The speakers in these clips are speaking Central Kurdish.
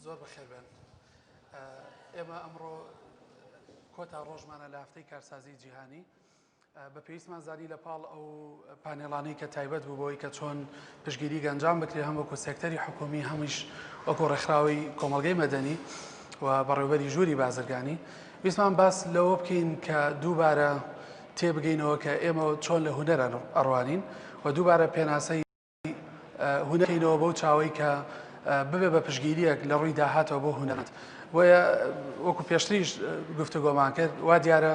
زۆر بەخێر بێن. ئێمە ئەمڕۆ کۆتا ڕۆژمانە لە هەفتەی کارسازی جیهانی. بە پێویستمان زانی لە پاڵ ئەو پانێڵانەی کە تایبەت بوو بەوەی کە چۆن پشتگیری گەنجان بکرێت هەم وەکو سێکتەری حکومی هەمیش وەکو ڕێکخراوەی کۆمەڵگەی مەدەنی و بەڕێوبەری ژووری بازرگانی ویستمان باس لەوە بکەین کە دووبارە تێبگەینەوە کە ئێمە چۆن لە هونەر ئەڕوانین و دووبارە پێناسەی هونەرەوە بەو چاوەی کە ببێ بە پشگیریەک لە ڕووی داهاتەوە بۆ هونەرمەند بۆیە وەکو پێشتریش گفتوگۆمان کرد وا دیارە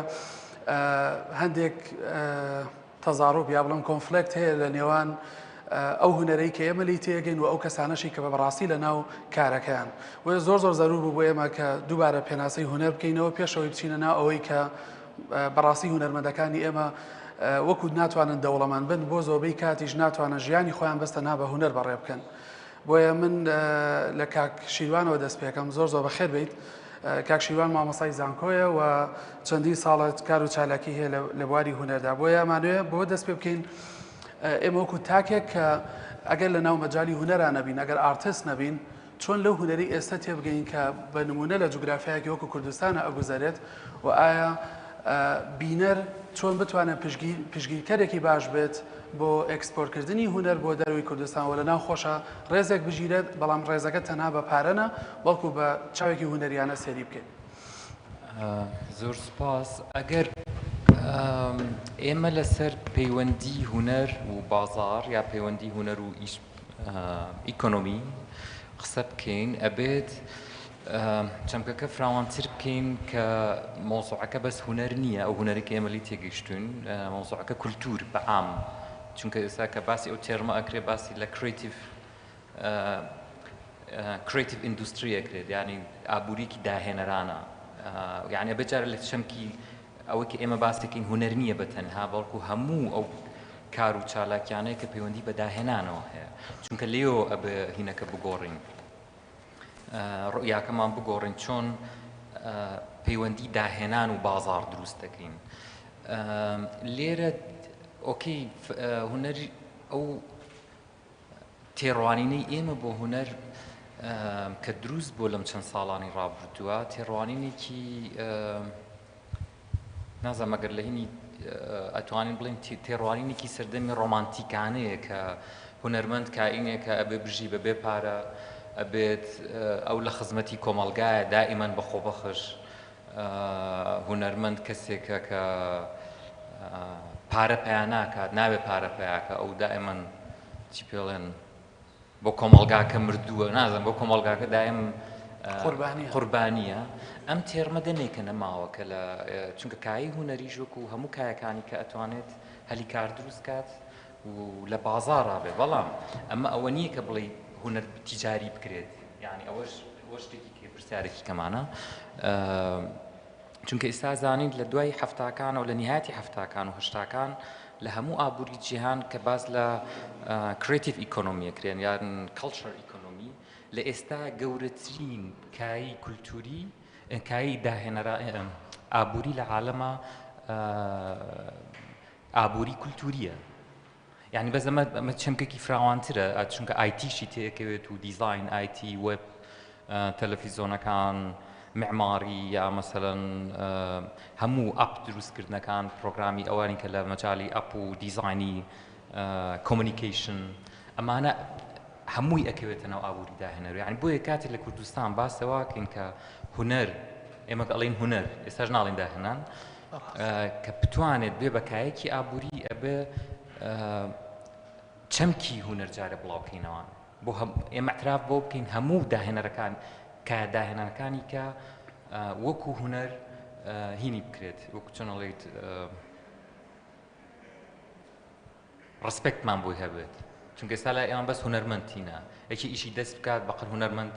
هەندێک تەزاڕوب یا بڵم conflict هەیە لە نێوان ئەو هونەرەی کە ئێمە لی تێگەین و ئەو کەسانەشی کە بە بەڕاستی لە ناو کارەکەیان بۆیە زۆر زۆر زەرور بوو بۆ ئێمە کە دووبارە پێناسەی هونەر بکەینەوە پێشەوەی بچینە ناو ئەوەی کە بەڕاستی هونەرمەندەکانی ئێمە وەکو ناتوانن دەوڵەمەند بن بۆ زۆربەی کاتیش ناتوانن ژیانی خۆیان بەستە نا بە هونەر بەڕێ بکەن بۆیە من لە کاک شیروانەوە دەست پێکەم زۆر زۆر بەخێر بیت کاک شیروان مامۆسای زانکۆیە و چەندین ساڵە کار و چالاکی هەیە لە بواری هونەردا بۆیە ئەمانوێ بۆ دەست پێ بکەین ئێمە وەکو تاکێک کە ئەگەر لە ناو مەجای هونەرا نەبین ئەگەر ئارتست نەبین چۆن لەو هونەرەی ئێستا تێبگەین کە بە نموونە لە جوگرافیایەکی وەکو کوردستانا ئەگوزەرێت و ئایا بینەر چۆن بتوانێت پشتگیرکەرێکی باش بێت بۆ ئێکسپۆرتکردنی هونەر بۆ دەرەوەی کوردستان و لەناو خۆشا ڕێزێک بگیرێت بەڵام ڕێزەکە تەنها بە پارە نا بەڵکو بە چاوێکی هونەریانە سەیری بکەین. زۆر سوپاس. ئەگەر ئێمە لەسەر پەیوەندی هونەر و بازاڕ یا پەیوەندی هونەر و ئیش ئیکۆنۆمی قسە بکەین ئەبێت چەمکەکە فراوانتر بکەین کە مەوزوعەکە بەس هونەر نییە ئەو هونەرەی کە ئێمە لێی تێگەیشتوین مەوزوعەکە کولتوور بە عام چونکە ئێستا کە باسی ئەو term ە ئەکرێ باسی لە creative creative industry ئەکرێت یانی ئابووریەکی داهێنەرانە یعنی ئەبێت جارە لە چەمکی ئەوەی کە ئێمە باس دەکەین هونەر نییە بە تەنها بەڵکو هەموو ئەو کار و چالاکیانەیە کە پەیوەندی بە داهێنانەوە هەیە چونکە لێەوە ئەبێ هینەکە بگۆڕین ڕوئیاکەمان بگۆڕین چۆن پەیوەندی داهێنان و بازار دروست دەکەین لێرە okay هونەر ئەو تێڕوانینەی ئێمە بۆ هونەر کە دروست بووە لەم چەند ساڵانی ڕابردووە تێڕوانینێکی نازانم ئەگەر لە هینی ئەتوانین بڵێن تێڕوانینێکی سەردەمی ڕۆمانتیکانەیە کە هونەرمەند کائینێکە ئەبێ بژی بەبێ پارە ئەبێت ئەو لە خزمەتی کۆمەڵگایە دائیمەن بە خۆبەخش هونەرمەند کەسێکە کە پارە پەیا ناکات نابێ پارە پەیاکە ئەو دائیمەن چی پێڵێن بۆ کۆمەڵگاکە مردووە نازم بۆ کۆمەڵگاکە دایم قوربانیە ئەم term ە دەمێکە نەماوە کە لە چونکە کایی هونەریش وەکو هەموو کایەکانی کە ئەتوانێت هەلی کار دروست کات و لە بازاڕا بێ بەڵام ئەمە ئەوە نییە کە بڵێ هونەر تیجاری بکرێت یعنی ئەوەش شتێکی کە پرسیارێکی کەمانە چونکە ئێستا زانین لە دوای هەفتاکانەوە لە نهایەتی هەفتاکان و هەشتاکان لە هەموو ئابووری جیهان کە باس لە creative economy ئەکرێن یان culture economy لە ئێستا گەورەترین کایی کولتوری کایی داهێنەرا ئابووری لە عالەمە ئابووری کولتوریە یانی بەس ئەمە ئەمە چەمکێکی فراوانترە چونکە IT شی تێکەوێت و دیزاین IT وێب تەلەفیزۆنەکان معماری یا مەسەلەن هەموو app دروستکردنەکان پرۆگرامی ئەوانی کە لە مەجالی app و دیزاینی communication ئەمانە هەمووی ئەکەوێتە ناو ئابووری داهێنەر یعنی بۆیە کاتێک لە کوردستان باسەوەکەین کە هونەر ئێمە ئەڵێن هونەر ئێستاش ناڵێن داهێنان کە بتوانێت بێ بە کایەکی ئابووری ئەبێ چەمکی هونەر جارێ بڵاوکەینەوە بۆ ئێمە اعتراف بۆ بکەین هەموو داهێنەرەکان کە داهێنانەکانی کە وەکو هونەر هینی بکرێت وەکو چۆنەڵیت ڕسپێکتمان بۆی هەبێت چونکە ئێستا لای ئێمە بەس هونەرمەند تینە یەکی ئیشی دەست بکات بەقەر هونەرمەند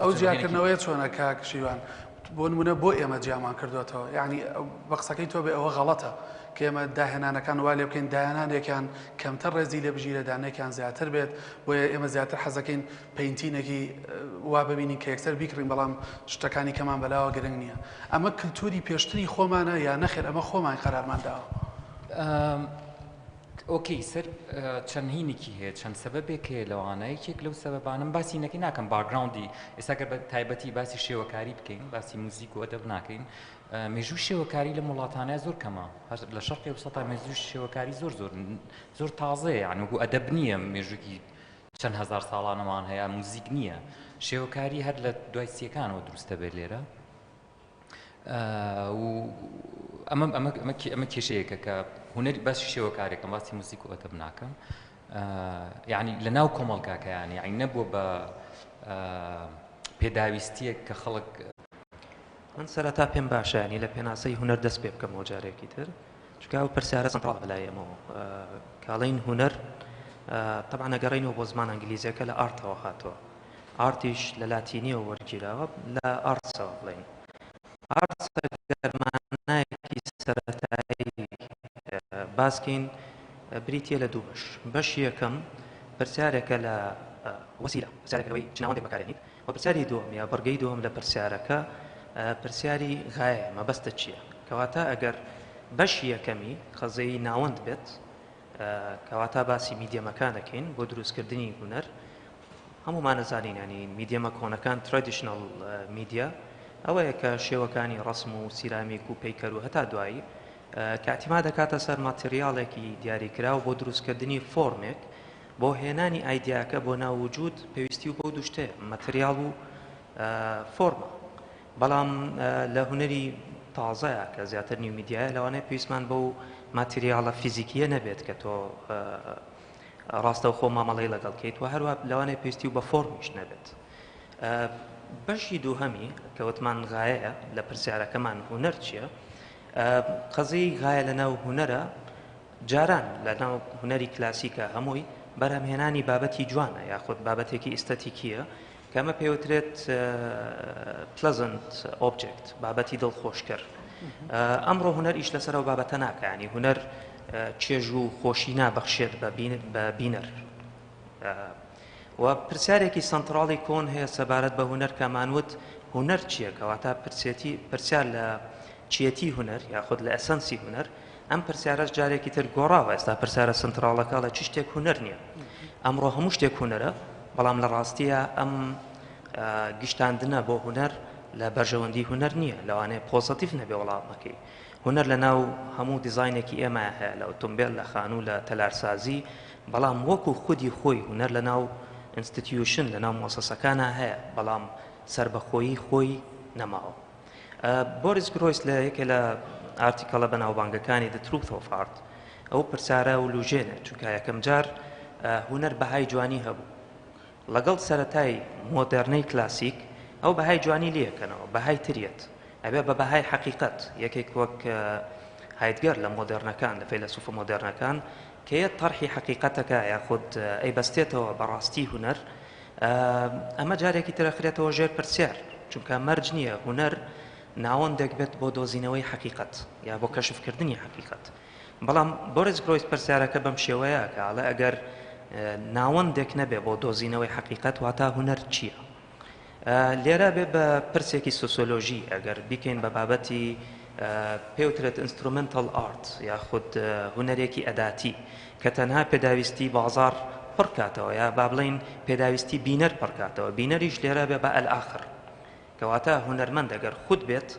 ئەو جیاکردنەوەیە چۆنە کاک شیوان؟ بۆ نمونە بۆ ئێمە جیامان کردوێتەوە یعنی بە قسەکەی تۆ بێ ئەوە غەڵەتە کە ئێمە داهێنانەکان وا لێ بکەین داهێنانێکیان کەمتر ڕێزی لێ بگیرێ دانێکیان زیاتر بێت بۆیە ئێمە زیاتر حەزەکەین painting ێکی وا ببینین کە یەکسەر بیکڕین بەڵام شتەکانی کەمان بەلاوە گرنگ نییە ئەمە کلتوری پێشتری خۆمانە یا نەخێر ئەمە خۆمان قەرارمان داوە؟ okay سەر چەند هینێکی هەیە، چەند سەبەبێک هەیە لەوانە، یەکێک لەو سەبەبانەم باسی نەکەی ناکەم background ی ئێستا گەر بە تایبەتی باسی شێوەکاری بکەین، باسی موزیک و ئەدەب ناکەین، مێژووی شێوەکاری لەم وڵاتانە زۆر کەمە، هەر لە شەرقی ئەوسەتا مێژووی شێوەکاری زۆر زۆر زۆر تازەیە، یعنی وەکو ئەدەب نییە مێژووکی چەند هەزار ساڵانەمان هەیە، موزیک نییە، شێوەکاری هەر لە دوای سیەکانەوە دروستە بێت لێرە. و ئەمە ئەمە ئەمە ئەمە کێشەیەکە کە هونەری باسی شێوەکارێکم باسی موزیک و ئەدەب ناکەم یعنی لە ناو کۆمەڵگاکەیان یعنی نەبووە بە پێداویستیەک کە خەڵک من سەرەتا پێم باشە ینی لە پێناسەی هونەر دەست پێ بکەمەوە جارێکی تر چونکە ئەو پرسیارە سەنتڕاڵە بەلای ئێمەوە کاڵین هونەر تەبعەن ئەگەڕێینەوە بۆ زمان ئەنگلیزیەکە لە art ەوە هاتووە art یش لە لاتینیەوە وەرگیراوە لە ars ەوە بڵێین ars گەر مانایەکی سەرەتایی باسکەین بریتیە لە دوو بەش بەشی یەکەم پرسیارێکە لە وەسیلە پرسیارێکە لەوەی چ ناوەندێک بەکارێنیت و پرسیاری دووەم یا بڕگەی دووەم لە پرسیارەکە پرسیاری غایە مەبەستت چییە کەواتە ئەگەر بەشی یەکەمی قەزەی ناوەند بێت کەواتە باسی medium ەکان دەکەین بۆ دروستکردنی هونەر هەموومان ئەزانین ینی medium ە کۆنەکان traditional media ئەوەیە کە شێوەکانی ڕسم و سیرامیک و پەیکەر و هەتا دوایی کە اعتماد دەکاتە سەر material ێکی دیاریکراو بۆ دروستکردنی فۆرمێک بۆ هێنانی ئایدیاکە بۆ ناو وجود پێویستی و بەو دوو شتەیە material و فۆرمە بەڵام لە هونەری تازەیە کە زیاتر new media یە لەوانەیە پێویستمان بەو material ە فیزیکیە نەبێت کە تۆ ڕاستەوخۆ مامەڵەی لەگەڵ کەیت و هەروە لەوانەیە پێویستی و بە فۆرمیش نەبێت. بەشی دووهەمی کە وتمان غایەیە لە پرسیارەکەمان هونەر چییە؟ قەزیەی غایە لە ناو هونەرە جاران لە ناو هونەری کلاسیکە هەمووی بەرهەمهێنانی بابەتی جوانە یاخود بابەتێکی ئیستەتیکیە کە ئەمە پێوترێت pleasant object بابەتی دڵخۆشکەر. ئەمڕۆ هونەر ئیش لەسەر ئەو بابەتە ناکا ینی هونەر چێژ و خۆشی نابەخشێت بە بینەر. و پرسیارێکی سەنتراڵی کۆن هەیە سەبارەت بە هونەر کە مانوت هونەر چییە کەواتە پرسێتی پرسیار لە چیەتی هونەر یاخود لە essence ی هونەر ئەم پرسیارەش جارێکی تر گۆڕاوە ئێستا پرسیارە سنتراڵەکە ئەڵێ چ شتێک هونەر نییە ئەمڕۆ هەموو شتێک هونەرە بەڵام لە ڕاستیە ئەم گشتاندنە بۆ هونەر لە بەرژەوەندی هونەر نییە لەوانەیە پۆزەتیڤ نەبێ وەڵامەکەی هونەر لە ناو هەموو دیزاینێکی ئێمە هەیە لە ئۆتۆمبێل لە خانوو لە تەلارسازی بەڵام وەکو خودی خۆی هونەر لە ناو institution لە ناو مۆسەسەکانە هەیە بەڵام سربەخۆیی خۆی نەماوە. بۆریس گرۆیس لە یەکێ لە article ە بەناوبانگەکانی The Truth of Art ئەو پرسیارە وروژێنێ چونکە یەکەم جار هونەر بەهای جوانی هەبوو لەگەڵ سەرەتای مۆدێرنەی کلاسیک ئەو بەهای جوانی لێکەنەوە بەهای تریەت ئەبێ بە بەهای حەقیقەت یەکێک وەک هایدگەر لە مۆدێرنەکان لە فەیلەسوفە مۆدێرنەکان کە یەت تەرحی حەقیقەتەکە یاخود ئەیبەستێتەوە بە ڕاستی هونەر ئەمە جارێکی تر ئەخرێتەوە ژێر پرسیار، چونکە مەرج نییە هونەر ناوەندێک بێت بۆ دۆزینەوەی حەقیقەت یا بۆ کەشفکردنی حەقیقەت. بەڵام بۆریس گرۆیس پرسیارەکە بەم شێوەیە کە ئەڵێ ئەگەر ناوەندێک نەبێ بۆ دۆزینەوەی حەقیقەت واتا هونەر چییە؟ لێرە بێ بە پرسێکی سۆسیۆلۆژی ئەگەر بیکەین بە بابەتی پێوترێت instrumental art یاخود هونەرێکی ئەداتی کە تەنها پێداویستی بازاڕ پڕکاتەوە یا با بڵێین پێداویستی بینەر پڕکاتەوە بینەریش لێرە بێ بە الآخر کەواتە هونەرمەند ئەگەر خود بێت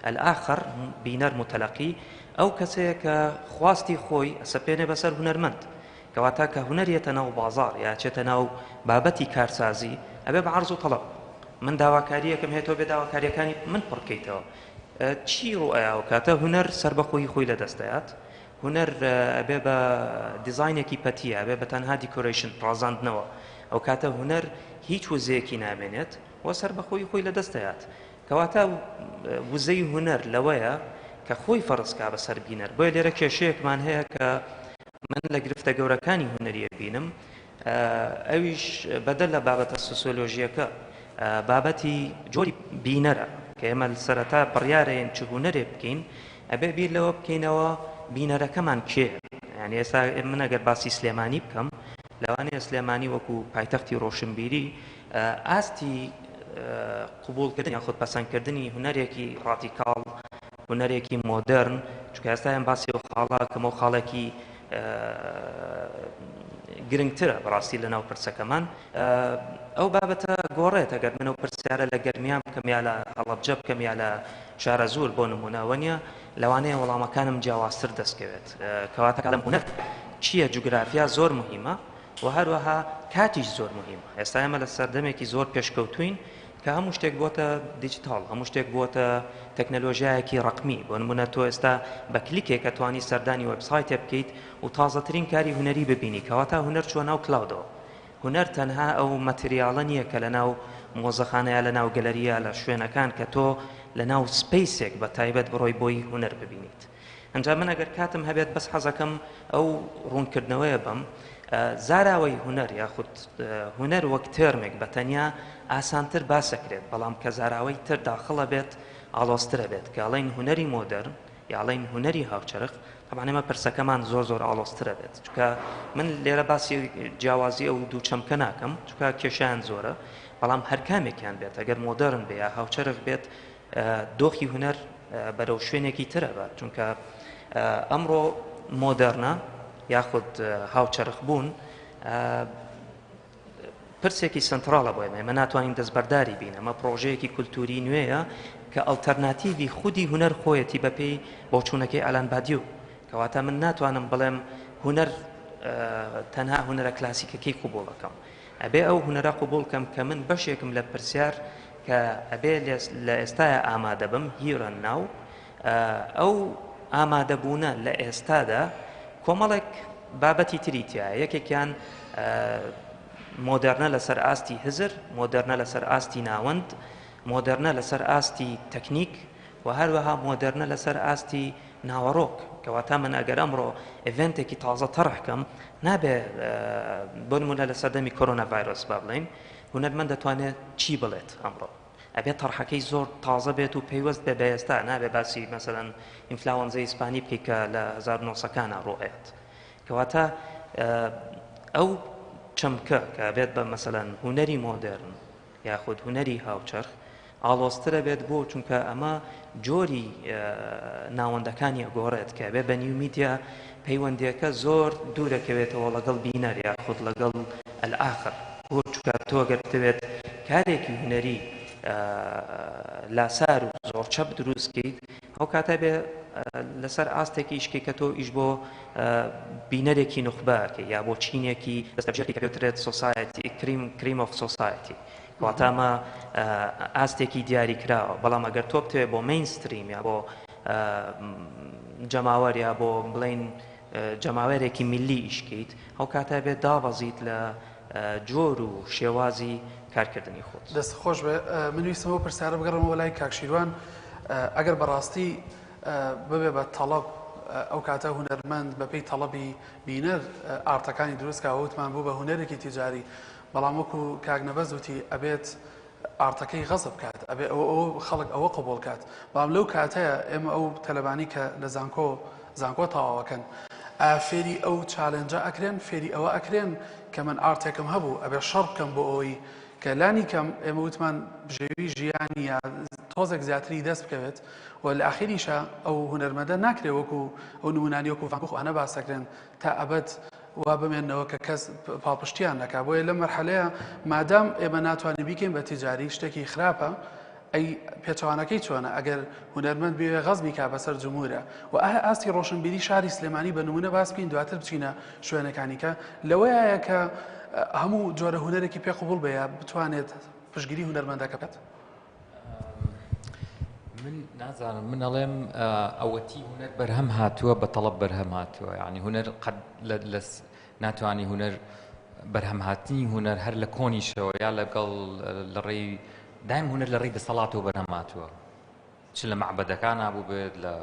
الآخر بینەر متلقی ئەو کەسەیە کە خواستی خۆی ئەسەپێنێ بەسەر هونەرمەند کەواتە کە هونەر یەتە ناو بازاڕ یا چێتە ناو بابەتی کارسازی ئەبێ بە عەرز و تەڵەب من داواکاریەکم هەیە تۆ بێ داواکاریەکانی من پڕکەیتەوە چی ڕوئەیا ئەو کاتە هونەر سەربەخۆیی خۆی لەدەست دەیات هونەر ئەبێ بە دیزاینێکی پەتیە ئەبێ بە تەنها decoration ڕازاندنەوە ئەو کاتە هونەر هیچ وزەیەکی نامێنێت و سەربەخۆیی خۆی لەدەست دەیات کەواتە وزەی هونەر لەوەیە کە خۆی فەرز کا بەسەر بینەر بۆیە لێرە کێشەیەکمان هەیە کە من لە گرفتە گەورەکانی هونەریە بینم ئەویش بەدەر لە بابەتە سۆسیۆلۆژیەکە بابەتی جۆری بینەرە کە ئێمە سەرەتا بڕیارەین چ هونەرێک بکەین ئەبێ بیر لەوە بکەینەوە بینەرەکەمان کێ یعنی ئێستا من ئەگەر باسی سلێمانی بکەم لەوانەیە سلێمانی وەکو پایتەختی ڕۆشنبیری ئاستی قبوڵکردن یاخود پەسەندکردنی هونەرێکی ڕادیکاڵ هونەرێکی مۆدێرن چونکە ئێستا ئێم باسی ئەو خاڵە کەم ئەو خاڵێکی. گرنگترە بەڕاستی لەناو پرسەکەمان ئەو بابەتە گۆڕێت ئەگەر من ئەو پرسیارە لە گەرمیان بکەم یا لە هەڵەبجە بکەم یا لە شارەزوور بۆ نموونە ئەوە نییە لەوانەیە وەڵامەکانم جیاوازتر دەستکەوێت کەواتە کاڵم هونەر چییە جوگرافیا زۆر مهمە و هەروەها کاتیش زۆر مهمە ئێستا ئێمە لە سەردەمێکی زۆر پێشکەوتوین کە هەموو شتێک بۆتە دیجیتاڵ هەموو شتێک بووەتە تەکنەلۆژیایەکی ڕقمی بۆ نمونە تۆ ئێستا بە کلیکێک ئەتوانی سەردانی وێبسایتێ بکەیت و تازەترین کاری هونەری ببینی کەواتە هونەر چووە ناو cloud ەوە هونەر تەنها ئەو مەتریاڵە نییە کە لەناو مۆزەخانە یا لەناو گەلەری یا لە شوێنەکان کە تۆ لەناو space ێک بە تایبەت بڕۆی بۆی هونەر ببینیت. ئەنجا من ئەگەر کاتم هەبێت بەس حەزەکەم ئەو ڕوونکردنەوەیە بەم زاراوەی هونەر یاخود هونەر وەک term ێک بە تەنیا ئاسانتر باسەکرێت بەڵام کە زاراوەی تر داخڵە بێت ئاڵۆزترە بێت کە ئەڵێین هونەری مۆدێرن یا ئەڵێین هونەری هاوچەرخ تەبعەن ئێمە پرسەکەمان زۆر زۆر ئاڵۆزترە بێت چونکە من لێرە باسی جیاوازی ئەو دوو چەمکە ناکەم چونکە کێشیان زۆرە بەڵام هەر کامێکیان بێت ئەگەر مۆدێرن بێ یا هاوچەرخ بێت دۆخی هونەر بەرەو شوێنێکی ترە بات چونکە ئەمڕۆ مۆدێرنە یاخود هاوچەرخ بوون پرسێکی سەنتراڵە بۆ ئێمە، ئێمە ناتوانین دەستبەرداری بین، ئەمە پڕۆژەیەکی کولتووری نوێیە کە ئەڵتەرناتیڤی خودی هونەر خۆیەتی بەپێی بۆچوونەکەی ئالان بادیو، کەواتە من ناتوانم بڵێم هونەر تەنها هونەرە کلاسیکەکەی قبوڵ ئەکەم، ئەبێ ئەو هونەرە قبوڵ کەم کە من بەشێکم لە پرسیار کە ئەبێ لە ئێستایا ئامادە بم، here and now، ئەو ئامادەبوونە لە ئێستادا کۆمەڵێک بابەتی تری تیایە، یەکێکیان مۆدێرنە لەسەر ئاستی هزر، مۆدێرنە لەسەر ئاستی ناوەند، مۆدێرنە لەسەر ئاستی تەکنیک و هەروەها مۆدێرنە لەسەر ئاستی ناوەڕۆک. کەواتە من ئەگەر ئەمڕۆ event ێکی تازە تەرح کەم، نابێ بۆ نموونە لە سەردەمی کۆرۆنا ڤایرۆس با بڵێین هونەرمەند دەتوانێت چی بڵێت ئەمڕۆ؟ ئەبێ تەڕحەکەی زۆر تازە بێت و پەیوەست بێ بە ئێستا، نابێ باسی مەسەلەن ئینفلاوەنزەی ئیسپانی بکەی کە لە 1900 کانا ڕوو ئەیات. کەواتە ئەو چەمکە کە ئەبێت بە مەسەلەن هونەری مۆدێرن یاخود هونەری هاوچەرخ ئاڵۆزترە بێت بۆ چونکە ئەمە جۆری ناوەندەکانی ئەگۆڕێت کە ئەبێ بە new media پەیوەندیەکە زۆر دوورەکەوێتەوە ڵەگەڵ بینەر یاخود ڵەگەڵ الآخر بۆ چونکە تۆ گەر بتەوێت کارێکی هونەری لاسار و زۆر چەپ دروست کەیت ئەو کاتە بێ لەسەر ئاستێکی ئیشکەی کە تۆ ئیش بۆ بینەرێکی نوخبەکەی یا بۆ چینێکی دەستەبژێری کە پێوترێت society cream cream of society کەواتە ئەمە ئاستێکی دیاری کراوە بەڵام ئەگەر تۆ بتەوێت بۆ mainstream یا بۆ جەماوەر یا بۆ بڵێین جەماوەرێکی میللی ئیش کەیت ئەو کاتە بێت دابەزیت لە جۆر و شێوازی کارکردنی خۆت. دەست خۆش بێ من ویستم ئەو پرسیارە بگەڕێمەوە لای کاک شیروان ئەگەر بەڕاستی ببێ بە تەڵەب ئەو کاتە هونەرمەند بەپێی تەڵەبی بینەر ئارتەکانی دروست کا وتمان بوو بە هونەرێکی تیجاری بەڵام وەکو کاک نەبەز وتی ئەبێت ئارتەکەی غەزب کات ئەبێ ئەوە ئەوە خەڵک ئەوە قبوڵ کات بەڵام لەو کاتەیە ئێمە ئەو تەلەبانی کە لە زانکۆ زانکۆ تەواوەکەن ئایا فێری ئەو challenge ە ئەکرێن فێری ئەوە ئەکرێن کە من ئارتێکم هەبوو ئەبێ شەڕ بکەم بۆ ئەوەی کە لانی کەم ئێمە وتمان بژێوی ژیانی یا تۆزێک زیاتری دەست بکەوێت و لە ئاخیریشا ئەو هونەرمەندە ناکرێ وەکو ئەو نمونانی وەکو ڤان گۆخ ئەوانە باس دەکرێن تا ئەبەد وا بمێننەوە کە کەس پاڵپشتیان نەکا بۆیە لەم مەرحەلەیە مادام ئێمە ناتوانین بیکەین بە تیجاری شتێکی خراپە ئەی پێچەوانەکەی چۆنە ئەگەر هونەرمەند بێ غەزبی کا بەسەر جمهورە و ئایا ئاستی ڕۆشنبیری شاری سلێمانی بە نمونە باس بکەین دواتر بچینە شوێنەکانی کە لەوەیە کە هەموو جۆرە هونەرێکی پێ قبوڵ بێ یا بتوانێت پشتگیری هونەرمەندەکە بکات. من نازانم من ئەڵێم ئەوەتی هونەر بەرهەم هاتووە بە تەڵەب بەرهەم هاتووە یعنی هونەر قەت لە ناتوانانی هونەر بەرهەم هاتنی هونەر هەر لە کۆنیشەوە یا لەگەڵ لە ڕێی دایم هونەر لە ڕێی دەسەڵاتەوە بەرهەم هاتووە چ لە مەعبەدەکانا بووبێت لە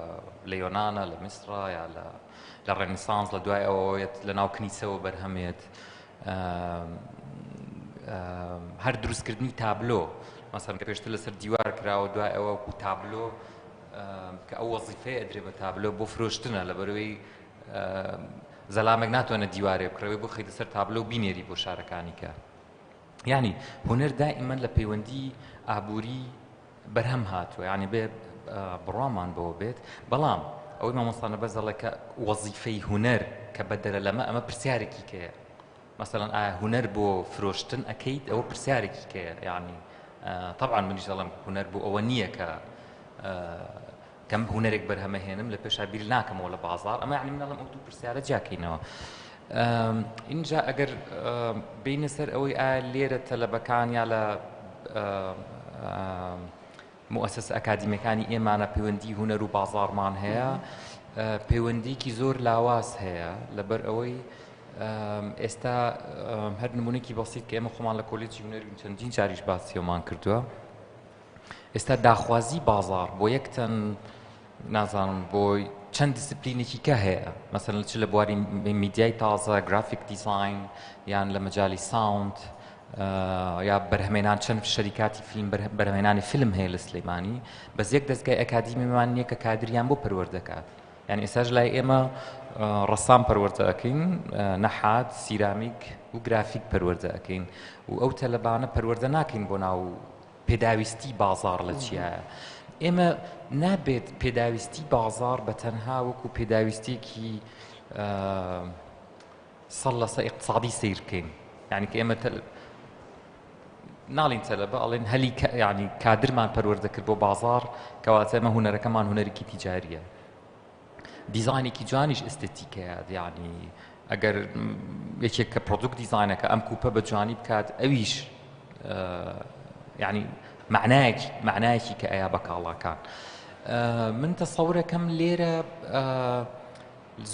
لە یۆنانا لە میسرا یا لە لە ڕێنیسانس لە دوای ئەوەیەت لە ناو کنیسەوە بەرهەمێت هەر دروستکردنی تابلۆ مەسەن کە پێشتر لەسەر دیوار کراوە دوای ئەوە وەکو تابلۆ کە ئەو وەزیفەیە ئەدرێ بە تابلۆ بۆ فرۆشتنە لەبەرەوەی زەلامێک ناتوانێت دیوارێ بکڕێ بۆ خەیتە سەر تابلۆ بینێری بۆ شارەکانی کە یعنی هونەر دائیمەن لە پەیوەندی ئابووری بەرهەم هاتووە یانی بێ بڕوامان بەوە بێت بەڵام ئەوەی مامۆستا نەبەز دەڵێ کە وەزیفەی هونەر کە بەدەرە لەمە ئەمە پرسیارێکی کەیە. مەسەلەن ئایا هونەر بۆ فرۆشتن ئەکەیت ئەوە پرسیارێکی کەیە یعنی تەبعەن منیش دەڵێم هونەر بۆ ئەوە نییە کە کەم هونەرێک بەرهەمەهێنم لە پێشا بیر ناکەمەوە لە بازار ئەمە یعنی من ئەڵێم ئەو دوو پرسیارە جیاکەینەوە ئینجا ئەگەر بینە سەر ئەوەی ئایا لێرە تەلەبەکان یا لە موئەسەسە ئەکادیمیەکانی ئێمانە پەیوەندی هونەر و بازاڕمان هەیە پەیوەندیکی زۆر لاواز هەیە لەبەر ئەوەی ئێستا هەر نمونێکی بەسیت کە ئێمە خۆمان لە کۆلێجی هونەری چەندین جاریش باسیەوەمان کردووە ئێستا داخوازی بازار بۆ یەک تەن نازانم بۆ چەند دیسپلینێکی کە هەیە مەسەلەن چ لە بواری میدیای تازە graphic design یان لە مەجالی sound یا بەرهەمێنان چەند شەریکاتی فیلم بەرهەمێنانی فیلم هەیە لە سلەیمانی بەس یەک دەستگای ئەکادیمیمان نییە کە کادریان بۆ پەروەردەکات یعنی ئێستاش لای ئێمە ڕەسام پەروەردە ئەەکەین نەحات سیرامیک و گرافیک پەروەردە ئەەکەین و ئەو تەلەبانە پەروەردە ناکەین بۆ ناو پێداویستی بازاڕ لە چیایە؟ ئێمە نابێت پێداویستی بازاڕ بە تەنها وەکو پێداویستیەکی سەد لەسە ئیقتسادی سەیر بکەین یعنی کە ئێمە ناڵین تەلەبە ئەڵێن هەلی ینی کادرمان پەروەردە کرد بۆ بازاڕ کەواتە ئێمە هونەرەکەمان هونەرێکی تیجاریە دیزاینێکی جوانیش ئستێتیکەیە یعنی ئەگەر یەکێک کە product design ەکە ئەم کوپە بە جوانی بکات ئەویش یعنی معنایەکی معنایەکی کە ئەیا بە کاڵاکان من تەسەورەکەم لێرە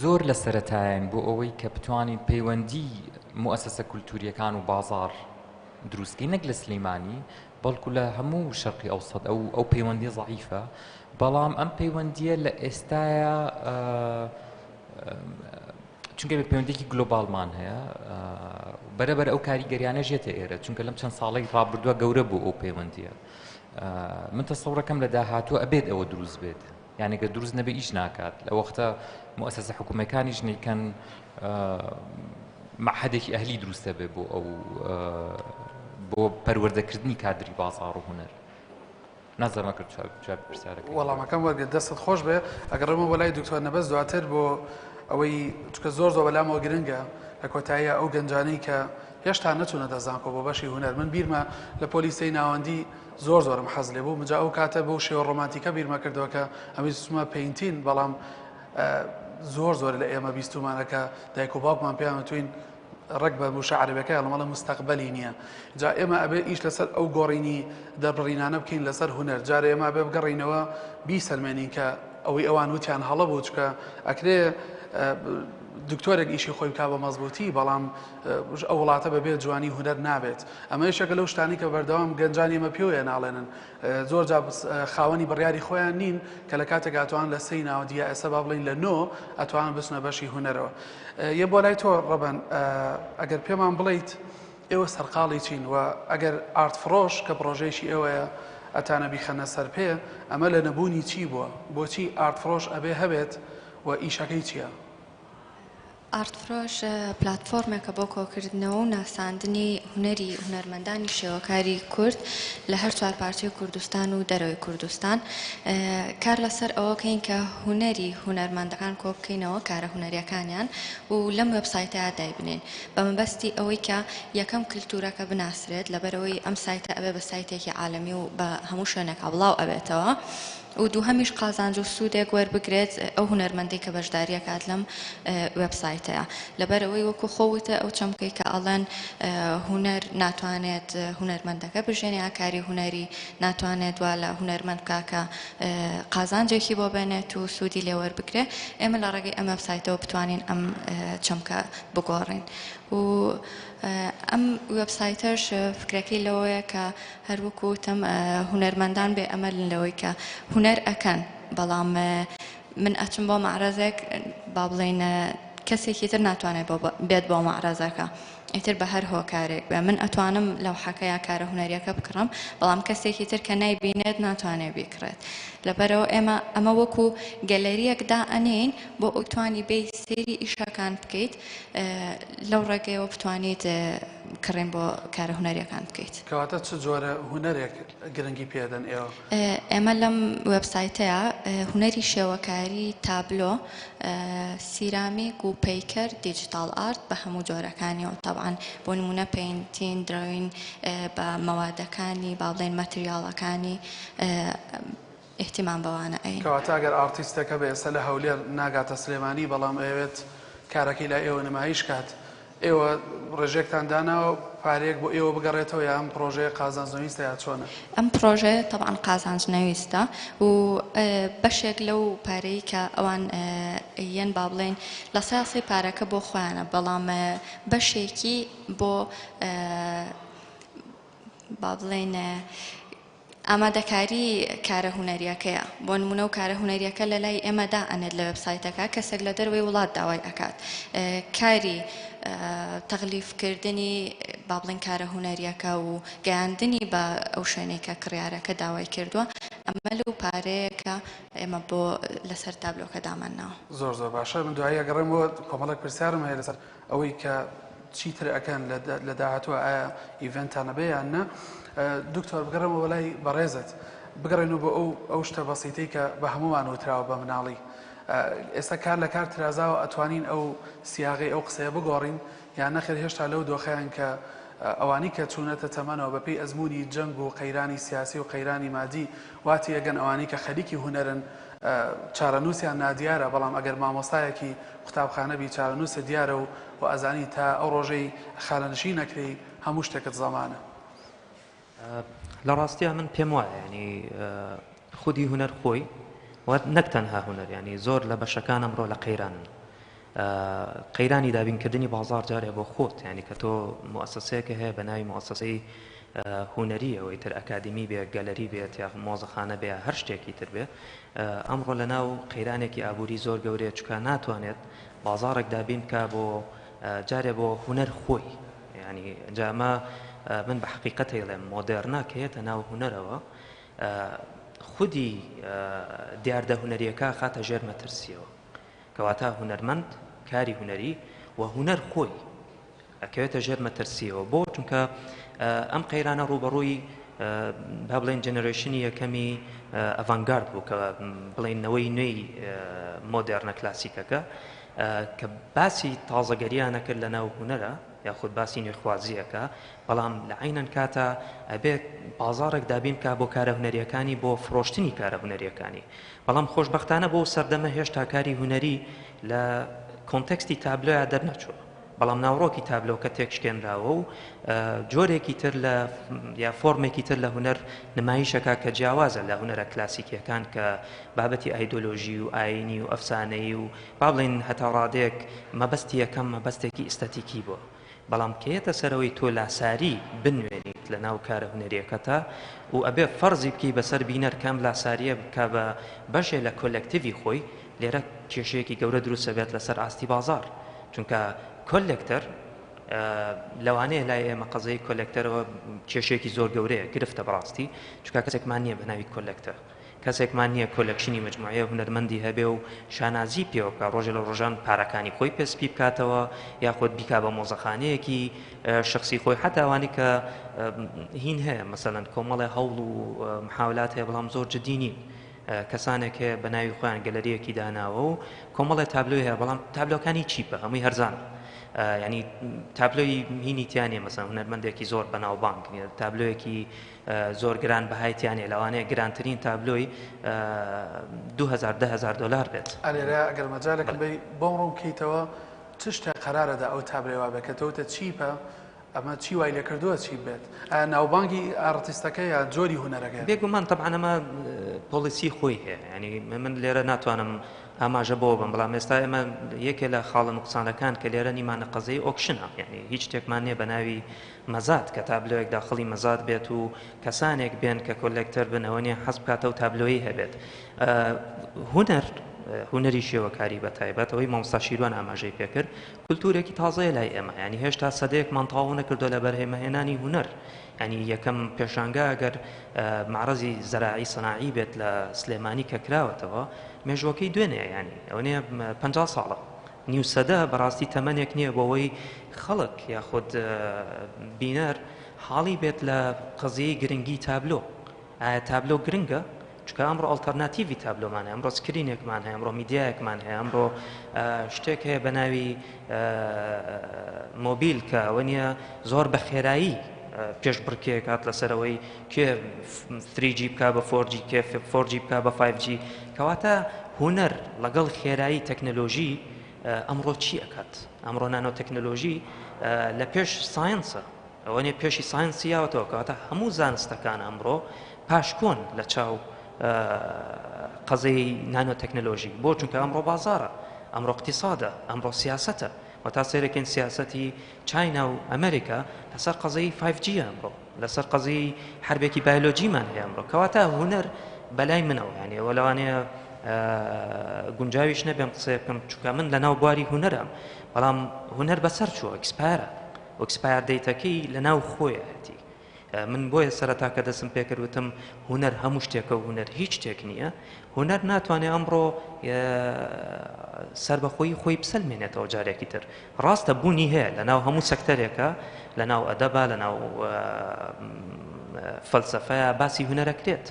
زۆر لە سەرەتایەن بۆ ئەوەی کە بتوانین پەیوەندی موئەسەسە کولتوریەکان و بازار دروستکەین نەک لە سلیمانی بەڵکو لە هەموو شەرقی ئەوسەت ئەو ئەو پەیوەندی زەعیفە بەڵام ئەم پەیوەندیە لە ئێستایا چونکە بە پەیوەندێکی گلۆبالمان هەیە بەرەبەر ئەو کاریگەریانە ژێتە ئێرە چونکە لەم چەند ساڵی ڕابردووە گەورە بوو ئەو پەیوەندیە من تەسەورەکەم لە داهاتوو ئەبێت ئەوە دروست بێت یعنی گەر دروست نەبێ ئیش ناکات لە وەختە موسسە حکوومەکانیش نیکەن معهدێکی ئەهلی دروستە بێ بۆ ئەو بۆ پەروەردەکردنی کادری بازاڕ و هونەر نازانم ئەگەر جوابی پرسیارەکەی وەڵامەکەم وەرگرت دەستت خۆش بێ ئەگەڕێمەوە بۆ لای دکتۆر نەبەز دواتر بۆ ئەوەی چونکە زۆر زۆر بەلامەوە گرنگە لە کۆتاییە ئەو گەنجانەی کە هێشتا نەچوونەتە زانکۆ بۆ بەشی هونەر من بیرمە لە پۆلی سێی ناوەندی زۆر زۆرم حەز لێ بوو مجا ئەو کاتە بەو شێوە ڕۆمانتیکە بیرمە کردەوە کە ئەمی سمە painting بەڵام زۆر زۆر لە ئێمە بیستومانە کە دایک و باوکمان پێیان وتوین ڕێک بە وشە عەرەبیەکەی ئەڵێم ئەڵێ مستەقبەلی نییە جا ئێمە ئەبێ ئیش لەسەر ئەو گۆڕینی دەربڕینانە بکەین لەسەر هونەر جارێ ئێمە ئەبێ بگەڕینەوە بیسەلمێنین کە ئەوەی ئەوان وتیان هەڵە بوو چکە ئەکرێ دکتۆرێک ئیشی خۆی بکا بە مەزبوطی بەڵام ئەو وڵاتە بەبێ جوانی هونەر نابێت ئەمە یەکێکە لەو شتانی کە بەردەوام گەنجانی ئێمە پێوەیە ناڵێنن زۆر جا خاوەنی بڕیاری خۆیان نین کە لە کاتێک ئەتوان لە سێی ناوەندی یا ئێستا با بڵین لە نۆ ئەتوان بچنە بەشی هونەرەوە یە بۆ لای تۆ ڕەبەن ئەگەر پێمان بڵیت ئێوە سەرقاڵی چین و ئەگەر ئارت فڕۆش کە پرۆژەیەکی ئێوەیە ئەتانە بیخەنە سەر پێ ئەمە لە نەبوونی چی بووە بۆچی ئارت فڕۆش ئەبێ هەبێت و ئیشەکەی چییە؟ ئارتفرۆش پلاتفۆرمێکە بۆ کۆکردنەوە و ناساندنی هونەری هونەرمەندانی شێوەکاری کورد لە هەر چوارپارچەی کوردستان و دەرەوەی کوردستان. کار لەسەر ئەوە کەین کە هونەری هونەرمەندەکان کۆبکەینەوە، کارە هونەریەکانیان و لەم وێبسایتەیا دایبنێین بە مەبەستی ئەوەی کە یەکەم کلتورەکە بناسرێت، لەبەرئەوەی ئەم سایتە ئەبێ بە سایتێکی عالەمی و بە هەموو شوێنێکا بڵاو ئەبێتەوە. و دووهەمیش قازانج و سوودێک وەربگرێت ئەو هونەرمەندەی کە بەشداری ئەکات لەم وێب سایتەیا لەبەرئەوەی وەکو خۆ وتە ئەو چەمکەی کە ئەڵێن هونەر ناتوانێت هونەرمەندەکە بژێنێ یا کاری هونەری ناتوانێت وا لە هونەرمەند بکا کە قازانجێکی بۆ بێنێت و سوودی لێ وەربگرێ ئێمە لە ڕێگەی ئەم وێب سایتەوە بتوانین ئەم چەمکە بگۆڕین و ئەم وێب سایتەش فکرەکەی لەوەیە کە هەر وەکو وتم هونەرمەندان بێ ئەمەلن لەوەی کە هونەر ئەکەن بەڵام من ئەچم بۆ مەعرەزێک با بڵێین کەسێکی تر ناتوانێت بێت بۆ مەعرەزەکە ئیتر بە هەر هۆکارێک بێ من ئەتوانم لەوحەکە یا کارە هونەریەکە بکڕم بەڵام کەسێکی تر کە نایبینێت ناتوانێت بیکڕێت لەبەرەوە ئێمە ئەمە وەکو گەلەریەک دائەنێین بۆ ئەوتوانی بێی سەیری ئیشەکان بکەیت لەو ڕێگەیەوە بتوانیت. کڕین بۆ کارە هونەریەکان بکەیت. کەواتە چ جۆرە هونەرێک گرنگی پێدەن ئێوە؟ ئێمە لەم وێبسایتەیا هونەری شێوەکاری، تابلۆ، سیرامیک و پەیکەر، digital art بە هەموو جۆرەکانیەوە تەبعەن بۆ نموونە painting، drawing بە مەوادەکانی با بڵێین ماتریاڵەکانی ئیهتیمام بەوانە ئەین. کەواتە ئەگەر ئاڕتیستێک هەبێ ئێستا لە هەولێر ناگاتە سلێمانی بەڵام ئەیەوێت کارەکەی لای ئێوە نمایش کات ئێوە ڕێژەیەکتان داناوە پارەیەک بۆ ئێوە بگەڕێتەوە یا ئەم پڕۆژەیە قازانج نەویستە یا چۆنە؟ ئەم پڕۆژەیە تەبعەن قازانج نەویستە و بەشێک لەو پارەی کە ئەوان ئەیەن با بڵێین 3% پارەکە بۆ خۆیانە بەڵام بەشێکی بۆ با بڵێین ئامادەکاری کارە هونەریەکەیە، بۆ نموونە و کارە هونەریەکە لە لای ئێمە دائەنێت لە وێبسایتەکە کەسێک لە دەروەی وڵات داوای ئەکات کاری تەغلیف کردنی با بڵێین کارە هونەریەکە و گەیاندنی بە ئەو شوێنەی کە کڕیارەکە داوای کردووە ئەمە لەو پارەیە کە ئێمە بۆ لەسەر تابلۆکە دامانناوە. زۆر زۆر باشە من دوایی ئەگەڕێمەوە کۆمەڵێک پرسیارم هەیە لەسەر ئەوەی کە چیتر ئەکەن لە داهاتووە ئایا event تان ئەبێ یان نا دکتۆر بگەڕێمەوە لای بەڕێزت بگەڕێنەوە بۆ ئەو ئەو شتە بەسیتەی کە بە هەمومان وتراوە بە مناڵی ئێستا کار لە کار ترازاوە ئەتوانین ئەو سیاغی ئەو قسەیە بگۆڕین یان نەخێر هێشتا لەو دۆخیان کە ئەوانی کە چوونەتە تەمەنەوە بەپێی ئەزمموی جەنگ و قەیرانی سیاسی و قەیرانی مادی واتی ئەگەن ئەوانی کە خەریکی هونەرن چارەنووسیان نادیارە بەڵام ئەگەر مامۆستایەکی قوتابخانە بی چارەنووست دیارە و و ئەزانی تا ئەو ڕۆژەی خانەنشین ئەکرێی هەموو شتێکت زەمانە. لە ڕاستیا من پێم وایە یانی خودی هونەر خۆی و نەک تەنها هونەر یانی زۆر لە بەشەکان ئەمڕۆ لە قەیرانن قەیرانی دابینکردنی بازاڕ جارێ بۆ خۆت یانی کە تۆ موئەسەسەیەکە هەیە بە ناوی موئەسەسەی هونەرییەوە ئیتر ئەکادیمی بێ گەلەری بێت یا مۆزەخانە بێ یا هەر شتێکی تر بێ ئەمڕۆ لە ناو قەیرانێکی ئابووری زۆر گەورەیە چونکە ناتوانێت بازاڕێک دابین بکا بۆ جارێ بۆ هونەر خۆی یانی جا ئەمە من بە حەقیقەت ئەیڵێم مۆدێرنە کە یەتە ناو هونەرەوە خودی دیاردە هونەریەکە خاتە ژێر مەترسیەوە کەواتە هونەرمەند، کاری هونەری و هونەر خۆی ئەکەوێتە ژێر مەترسیەوە. بۆ؟ چونکە ئەم قەیرانە ڕووبەڕووی با بڵێین generation ی یەکەمی ئەڤانگارد بوو کە بڵێین نەوەی نوێی مۆدێرنە کلاسیکەکە کە باسی تازەگەریان ئەکرد لە ناو هونەرە یاخود باسی نوێخوازیەکە بەڵام لە عەینەن کاتا ئەبێت بازاڕێک دابین بکا بۆ کارە هونەریەکانی بۆ فرۆشتنی کارە هونەریەکانی بەڵام خۆشبەختانە بۆ سەردەمە هێشتا کاری هونەری لە context ی تابلۆیا دەرنەچووە، بەڵام ناوەڕۆکی تابلۆکە تێکشکێنراوە و جۆرێکی تر لە یا فۆرمێکی تر لە هونەر نمایشەکە کە جیاوازە لە هونەرە کلاسیکیەکان کە بابەتی ئایدۆلۆژی و ئاینی و ئەفسانەیی و با بڵێین هەتا ڕادەیەک مەبەستی یەکەم مەبەستێکی ئیستەتیکی بووە. بەڵام کە یەتە سەرەوەی تۆ لاساری بنوێنیت لە ناو کارە هونەریەکەتا و ئەبێ فەرزی بکەی بەسەر بینەر کە ئەم لاساریە بکا بە بەشێ لە collective ی خۆی لێرە کێشەیەکی گەورە دروست ئەبێت لەسەر ئاستی بازاڕ چونکە collector لەوانەیە لای ئێمە قەزەی collector ەوە کێشەیەکی زۆر گەورەیە گرفتە بەڕاستی چونکە کەسێکمان نییە بە ناوی collector کەسێکمان نییە collection ی مەجموعەیە هونەرمەندی هەبێ و شانازی پێوە بکا، ڕۆژێ لە ڕۆژان پارەکانی خۆی پێ سپی بکاتەوە یاخود بیکا بە مۆزەخانەیەکی شەخسی خۆی، حەتا ئەوانەی کە هین هەیە مەسەلەن کۆمەڵێ هەوڵ و محاولات هەیە بەڵام زۆر جدی نین، کەسانێک هەیە بە ناوی خۆیان گەلەرییەکی داناوە و کۆمەڵێ تابلۆی هەیە بەڵام تابلۆکانی cheap ە هەمووی هەرزانە یانی تابلۆی هینی تیا نییە مەسەلەن هونەرمەندێکی زۆر بەناوبانگ نییە تابلۆیەکی زۆر گران بەهای تیا نیە لەوانەیە گرانترین تابلۆی 2000 10000 دۆلار بێت. ئەلێرە ئەگەر مەجالێکم بەی بۆم ڕوون بکەیتەوە چ شتێک قەرارە دا ئەو تابلۆیە وا بێت کە تۆ وتت cheap ە ئەمە چی وای لێکردووە cheap بێت ئایا ناوبانگی ئاڕتیستەکە یا جۆری هونەرەکەیە؟ بێگومان تەبعەن ئەمە policy خۆی هەیە یانی من لێرە ناتوانم ئاماژە بەوە بەم بەڵام ئێستا ئێمە یەکێ لە خاڵە نوقسانەکان کە لێرە نیمانە قەزەی auction ە یانی هیچ شتێکمان نییە بە ناوی مەزاد، کە تابلۆیەک داخڵی مەزاد بێت و کەسانێک بێن کە collector بن ئەوە نیە حەز بکات ئەو تابلۆیەی هەبێت. هونەر، هونەری شێوەکاری بە تایبەت ئەوەی مامۆستا شیروان ئاماژەی پێکرد، کولتوورێکی تازەیە لای ئێمە، یانی هێشتا سەدەیەکمان تەواو نەکردووە لە بەرهەمهێنانی هونەر، یانی یەکەم پێشانگا ئەگەر مەعرەزی زەراعی سەناعی بێت لە سلێمانی کە کراوەتەوە مێژووەکەی دوێنێیە، یانی ئەوە نیە 50 ساڵە. نیو سەدە بەڕاستی تەمەنێک نییە بۆ ئەوەی خەڵک یاخود بینەر حاڵی بێت لە قەزیەی گرنگی تابلۆ. ئایا تابلۆ گرنگە؟ چونکە ئەمڕۆ ئەڵتەرناتیڤی تابلۆمان هەیە، ئەمڕۆ screen ێکمان هەیە، ئەمڕۆ میدیایەکمان هەیە، ئەمڕۆ شتێک هەیە بە ناوی مۆبیل کە ئەوە نییە زۆر بە خێرایی پێشبڕکێ کات لەسەرەوەی کێ 3G بکا بە 4G کێ 4G بکا بە 5G کەواتە هونەر لەگەڵ خێرایی تەکنەلۆژی ئەمڕۆ چی ئەکات؟ ئەمڕۆ نانۆ تەکنەلۆژی لە پێش science ە ئەوە نیە پێشی science ی یاوەتەوە کەواتە هەموو زانستەکان ئەمڕۆ پاشکۆن لە چاو قەزەی نانۆ تەکنەلۆژی بۆ چونکە ئەمڕۆ بازارە ئەمڕۆ اقتصادە ئەمڕۆ سیاسەتە و تا سێرەکەین سیاسەتی چاینا و ئەمریکا لەسەر قەزەی 5G ئەمڕۆ لەسەر قەزیی حەربێکی بایلۆجیمان هەیە ئەمڕۆ کەواتە هونەر بەلای منەوە یانی ئەوە لەوانەیە گونجاویش نەبێم قسەیە بکەم چونکە من لەناو بواری هونەرم بەڵام هونەر بەسەر چووە expire ە expire date ەکەی لەناو خۆیەتی من بۆیە سەرەتا کە دەستم پێکرد وتم هونەر هەموو شتێکە و هونەر هیچ شتێک نییە هونەر ناتوانێت ئەمڕۆ سربەخۆیی خۆی بسەلمێنێتەوە جارێکی تر ڕاستە بوونی هەیە لەناو هەموو سەکتەرێکا، لەناو ئەدەبا، لەناو فەلسەفەیا باسی هونەر ئەکرێت،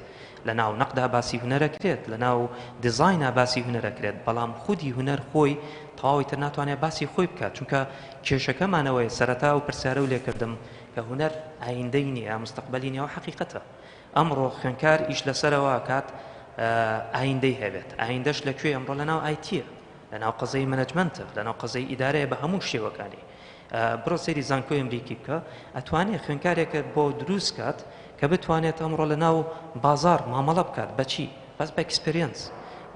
لەناو نەقدا باسی هونەر ئەکرێت، لەناو دیزاینا باسی هونەر ئەکرێت، بەڵام خودی هونەر خۆی تەواوی تر ناتوانێت باسی خۆی بکات، چونکە کێشەکەمان ئەوەیە سەرەتا ئەو پرسیارەو لێکردم کە هونەر ئایندەی نییە، مستەقبەلی نییە، ئەوە حەقیقەتە. ئەمڕۆ خوێندکار ئیش لەسەرەوە ئەکات ئایندەی هەبێت، ئایندەش لە کوێ؟ ئەمڕۆ لەناو ئایتییە. لەناو قەزەی مەنەجمەنتە، لەناو قەزەی ئیدارەیە بە هەموو شێوەکانی. بڕۆ سەیری زانکۆی ئەمریکی بکە، ئەتوانێ خوێندکارێکت بۆ دروست کات کە بتوانێت ئەمڕۆ لەناو بازاڕ مامەڵە بکات بە چی؟ بەس بە experience.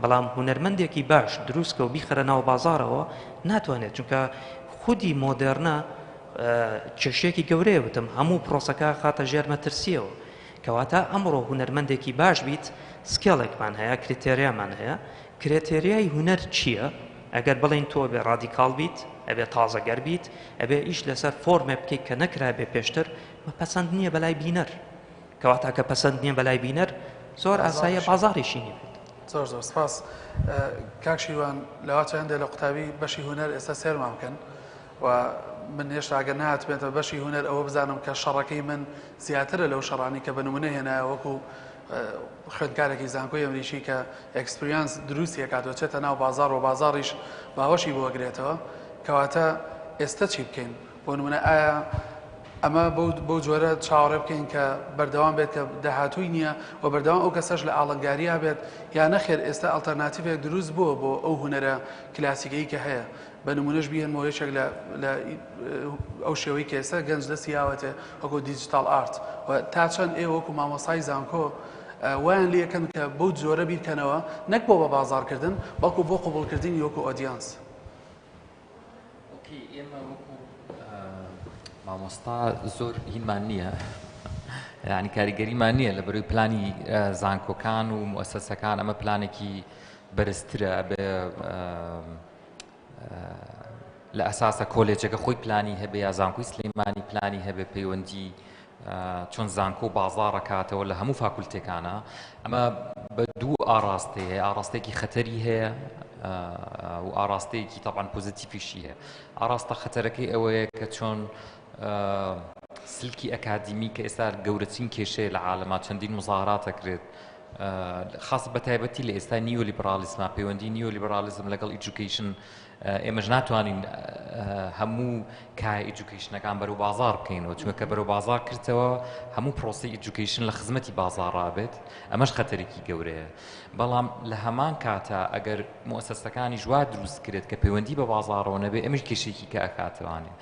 بەڵام هونەرمەندێکی باش دروست کە و بیخەرە ناو بازاڕەوە ناتوانێت، چونکە خودی مۆدێرنە کێشەیەکی گەورەیە وتم هەموو پرۆسەکە خاتە ژێر مەترسیەوە. کەواتە ئەمڕۆ هونەرمەندێکی باش بیت scale ێکمان هەیە، criteria مان هەیە، کرێتێریای هونەر چییە؟ ئەگەر بڵێین تۆ ئەبێ ڕادیکاڵ بیت، ئەبێ تازەگەر بیت، ئەبێ ئیش لەسەر فۆرمێ بکەیت کە نەکرابێ پێشتر، مە پەسەند نییە بەلای بینەر. کەواتە کە پەسەند نییە بەلای بینەر، زۆر ئاساییە بازاڕیشی نیبێت. زۆر زۆر سپاس کاک شیروان. لەواچە هەندێک لە قوتابی بەشی هونەر ئێستا سێرمان بکەن و من هێشتا ئەگەر نەهاتبێتە بەشی هونەر ئەوە بزانم کە شەڕەکەی من زیاترە لەو شەڕانی کە بە نمونە هێنایە وەکو خوێندکارێکی زانکۆی ئەمریکی کە experience دروستی ئەکات و چێتە ناو بازاڕ و بازاڕیش باوەشی بۆ ئەگرێتەوە کەواتە ئێستا چی بکەین بۆ نمونە ئایا ئەمە بەو جۆرە چاوەڕێ بکەین کە بەردەوام بێت کە داهاتووی نییە و بەردەوام ئەو کەسەش لە ئاڵنگاریا بێت یا نەخێر ئێستا ئەڵتەرناتیڤێک دروست بووە بۆ ئەو هونەرە کلاسیکەی کە هەیە بە نمونەش بیهێنمەوە یەکێک لە لە ئەو شێوەی کە ئێستا گەنج دەستی یاوەتێ وەکو digital art و تا چەند ئێوە وەکو مامۆستای زانکۆ وایان لێکەن کە بەو جۆرە بیرکەنەوە نەک بۆ بە بازاڕکردن بەڵکو بۆ قبوڵکردنی وەکو audience. okay ئێمە وەکو مامۆستا زۆر هینمان نییە یعنی کاریگەریمان نییە لە بەروی پلانی زانکۆکان و موسەسەکان ئەمە پلانێکی بەرزترە بێ لە ئەساسە کۆلێجەکە خۆی پلانی هەبێ یا زانکۆی سلەیمانی پلانی هەبێ پەیوەندی چۆن زانکۆ بازاڕەکاتەوە لە هەموو فاکولتێکانە ئەمە بە دوو ئاراستەی هەیە ئاراستێکی خەتەری هەیە و ئاراستەیەکی تەبان پۆزیتیفیشی هەیە ئاراستە خەتەرەکەی ئەوەیە کە چۆن سلکی ئەکادیمی کە ئێستا گەورەترین کێشەیە لە عالەما چەندین مزارات دەکرێت خاص بە تایبەتی لە ئێستا نیۆ لیبرالیزما پەیوەندی نیۆ لیبرالیزم لەگەڵ education ئێمەش ناتوانین هەموو کای education ەکان بەرەو بازار بکەینەوە چونکە کە بەرەو بازار کردەوە هەموو پرۆسی education لە خزمەتی بازاڕا بێت ئەمەش خەتەرێکی گەورەیە بەڵام لە هەمان کاتە ئەگەر موسەسەکانیش وا دروست کرێت کە پەیوەندی بە بازاڕەوە نەبێ ئەمش کێشێکی کە ئەکاتەوانێ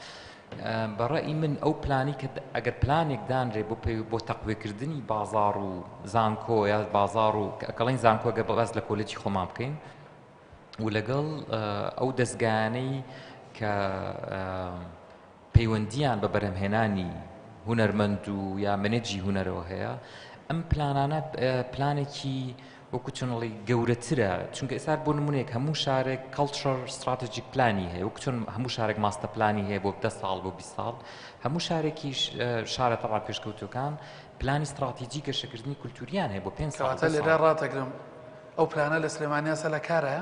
بە ڕەئی من ئەو پلانی کە ئەگەر پلانێک دانرێ بۆ پێ بۆ تەقوێکردنی بازاڕ و زانکۆ یا بازاڕ و ئەکەڵین زانکۆ گە باس لە کۆلێجی خۆمان بکەین و لەگەڵ ئەو دەستگایانەی کە پەیوەندیان بە بەرهەمهێنانی هونەرمەند و یا manage ی هونەرەوە هەیە ئەم پلانانە پلانێکی وەکو چۆن ئەڵێی گەورەترە چونکە ئێستا بۆ نمونەیەک هەموو شارێک culture strategic plan ی هەیە وەکو چۆن هەموو شارێک master plan ی هەیە بۆ دە ساڵ بۆ 20 ساڵ هەموو شارێکیش شارە تەبا پێشکەوتوەکان پلانی ستراتیجی گەشەکردنی کولتوریان هەیە بۆ پێنج ساڵ کەواتە لێرە ڕاتەگرم ئەو پلانە لە سلێمانیا سە لە کارە؟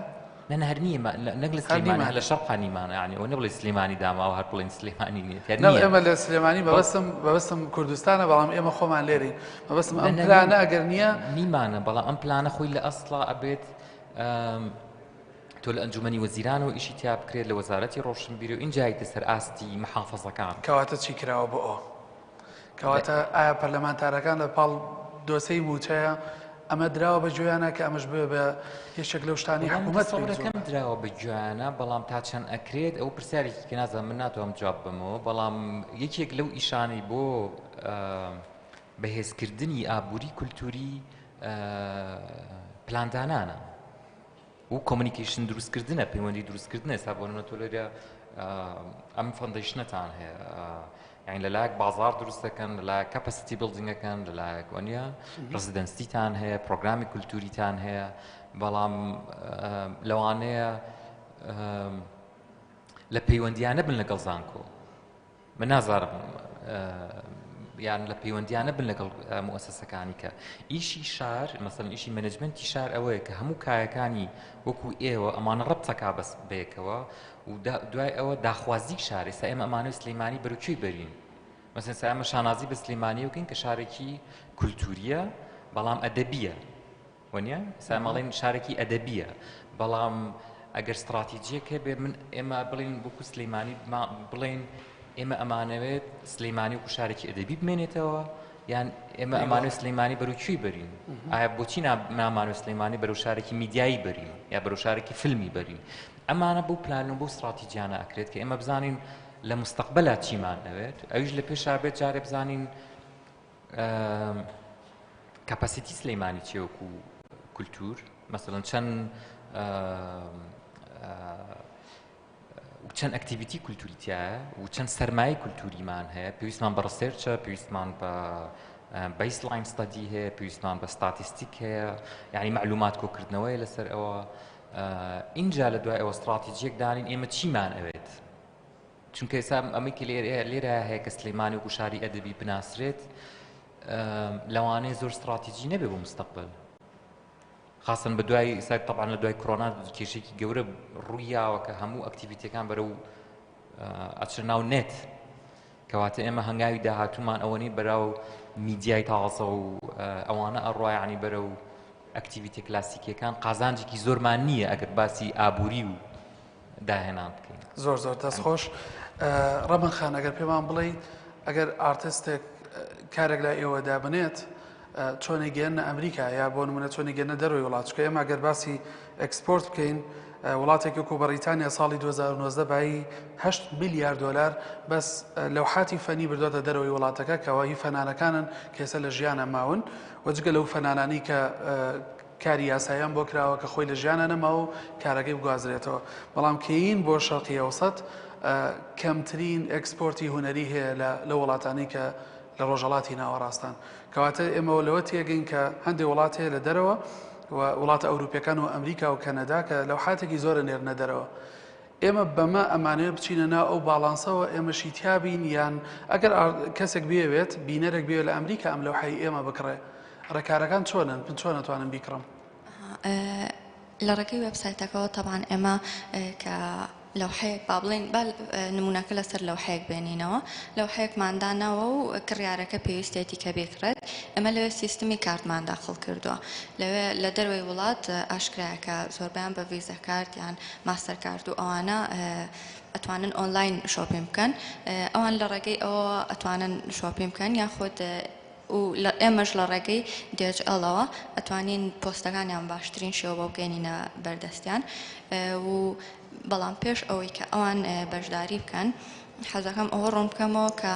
نە نە هەر نییە نەک لە سلێمانی هەر لە شەرقا نیمانە یعنی ئەوە نەبڵێ سلێمانی داماوە هەر بڵێن سلێمانی نییە تیار نییە ئێمە لە سلێمانی مەبەستم مەبەستم کوردستانە بەڵام ئێمە خۆمان لێرین مەبەستم ئەم پلانە ئەگەر نییە نیمانە بەڵام ئەم پلانە خۆی لە ئەسڵا ئەبێت تۆ لە ئەنجومەنی وەزیرانەوە ئیشی تیا بکرێت لە وەزارەتی ڕۆشنبیری و ئینجا یتە سەر ئاستی محافەزەکان. کەواتە چی کراوە بۆ ئەوە؟ کەواتە ئایا پەرلەمانتارەکان لە پاڵ دۆسێی مووچەیە ئەمە دراوە بە گوێیانە کە ئەمەش ببێ بە یەکێک لەو شتانەی حکوومەت پێی زۆر تەسەورەکەم دراوە بە گوێیانە بەڵام تا چەند ئەکرێت ئەو پرسیارێکی کە نازانم من ناتوانم جواب بەمەوە بەڵام یەکێک لەو ئیشانەی بۆ بەهێزکردنی ئابووری کولتووری پلاندانانە و communication دروستکردنە پەیوەندی دروستکردنە ئێستا بۆ نمونە تۆ لێرە ئەم foundation ەتان هەیە یعنی لەلایەک بازار دروست دەکەن لەلایەک capacity building ەکەن لەلایەک وەنیە residency تان هەیە پرۆگرامی کولتوریتان هەیە بەڵام لەوانەیە لە پەیوەندیانە بن لەگەڵ زانکۆ من نازانم یان لە پەیوەندیانە بن لەگەڵ موسسەکانی کە ئیشی شار مەسەن ئیشی management ی شار ئەوەیە کە هەموو کایەکانی وەکو ئێوە ئەمانە ڕەبتەکا بەس بەیەکەوە و دوای ئەوە داخوازی شار ئێستا ئێمە ئەمانەوە سلەیمانی بەرەو کوێی بەرین مەسەن ئێستا ئێمە شانازی بە سلەیمانی بکەین کە شارێکی کولتوریە بەڵام ئەدەبیە وەنیە؟ ئێستا ئێمە ئەڵێین شارێکی ئەدەبییە، بەڵام ئەگەر ستڕاتیجییەک هەبێ من ئێمە بڵێین وەکو سلەیمانی بڵێین ئێمە ئەمانەوێت سلەیمانی وەکو شارێکی ئەدەبی بمێنێتەوە یان ئێمە ئەمانەوێت سلەیمانی بەرەو کوێی بەرین ئایا بۆچی نامانەوێت سلەیمانی بەرەو شارێکی میدیایی بەرین یا بەرەو شارێکی فیلمی بەرین ئەمانە بۆ پلان و بۆ ستڕاتیجیانە ئەکرێت کە ئێمە بزانین لە مستەقبەلا چیمان ئەوێت ئەویش لە پێشا بێت جارێ بزانین capacity سلەیمانی چیە وەکو کولتور مەسەلەن چەند چەند activity کولتوری تایە و چەند سەرمایە کولتوریمان هەیە پێویستمان بە research ە پێویستمان بە baseline study هەیە پێویستمان بە ستاتیستیک هەیە یعنی معلومات کۆکردنەوەی لەسەر ئەوە اینجا لە دوای ئەوە استراتیجیەک دانین ئێمە چیمان ئەوێت چونکە ئێستا ئەمەی کە لێرە هەیە کە سلەیمانی وەکو شاری ئەدەبی بناسرێت لەوانەیە زۆر استراتیجی نەبێ بۆ مستەقبل خاصن بە دوای ئێستا طبعا لە دوای کۆرۆنا کێشێکی گەورە ڕوویاوە کە هەموو activity ەکان بەرەو ئەچنە ناو نێت کەواتە ئێمە هەنگاوی داهاتوومان ئەوەنەی بەراو میدیای تازە و ئەوانە ئەڕوا یعنی بەرەو activity کلاسیکیەکان قازانجێکی زۆرمان نییە ئەگەر باسی ئابووری و داهێنان بکەین. زۆر زۆر دەست خۆش ڕەبەن خان ئەگەر پێمان بڵێی ئەگەر ئارتستێک کارێک لای ئێوە دابنێت چۆنی گەێنە ئەمریکا یا بۆ نمونە چۆنی گەێنە دەروی وڵات چکە ئێمە گەر باسی export بکەین وڵاتێک وەکو بەڕیتانیا ساڵی 2019 بایی 8 میلیارد دلار بەس لەوحاتی فەنی بردوێتە دەرەوەی وڵاتەکە کەەوە هی فەنانەکانن کەسە لە ژیانە ماون وەجگە لەو فەنانانی کە کاری یاساییان بۆ کراوە کە خۆی لە ژیانا نەماوە و کارەکەی بگوازرێتەوە، بەڵام کەین بۆ شەرقی ئەوسەت کەمترین export ی هونەری هەیە لە لەو وڵاتانەی کە لە ڕۆژهەڵاتی ناوەڕاستان. کەواتە ئێمە لەوە تێگەین کە هەندێک وڵات هەیە لە دەرەوە و وڵاتە ئەوروپیەکان و ئەمریکا و کەنەدا کە لەوحاتێکی زۆرە نێرنە دەرەوە. ئێمە بەمە ئەمانەوێت بچینە ناو ئەو باڵانسەوە ئێمەشی تیا بین یان ئەگەر کەسێک بیەوێت بینەرێک بێت لە ئەمریکا ئەم لەوحەی ئێمە بکڕێ ڕێکارەکان چۆنن من چۆن ئەتوانم بیکڕم؟ لە ڕێگەی وێبسایتەکەوە تەبعەن ئێمە کە لەوحەیەک با بڵێین با نموونەکە لەسەر لەوحەیەک بێنینەوە لەوحەیەکمان داناوە و کڕیارەکە پێویستێتی کە بیکڕێت ئێمە لەوێ سیستمی کارتمان داخڵ کردووە لەوێ لە دەرەوەی وڵات ئاشکرایە کە زۆربەیان بە ڤیزا کارت یان ماستەر کارت و ئەوانە ئەتوانن ئۆنلاین shopping بکەن ئەوان لە ڕێگەی ئەوەوە ئەتوانن shopping بکەن یاخود و لە ئێمەش لە ڕێگەی DHL ەوە ئەتوانین پۆستەکانیان باشترین شێوە بۆ بگەینینە بەردەستیان و بەڵام پێش ئەوەی کە ئەوان بەشداری بکەن حەزەکەم ئەوە ڕوون بکەمەوە کە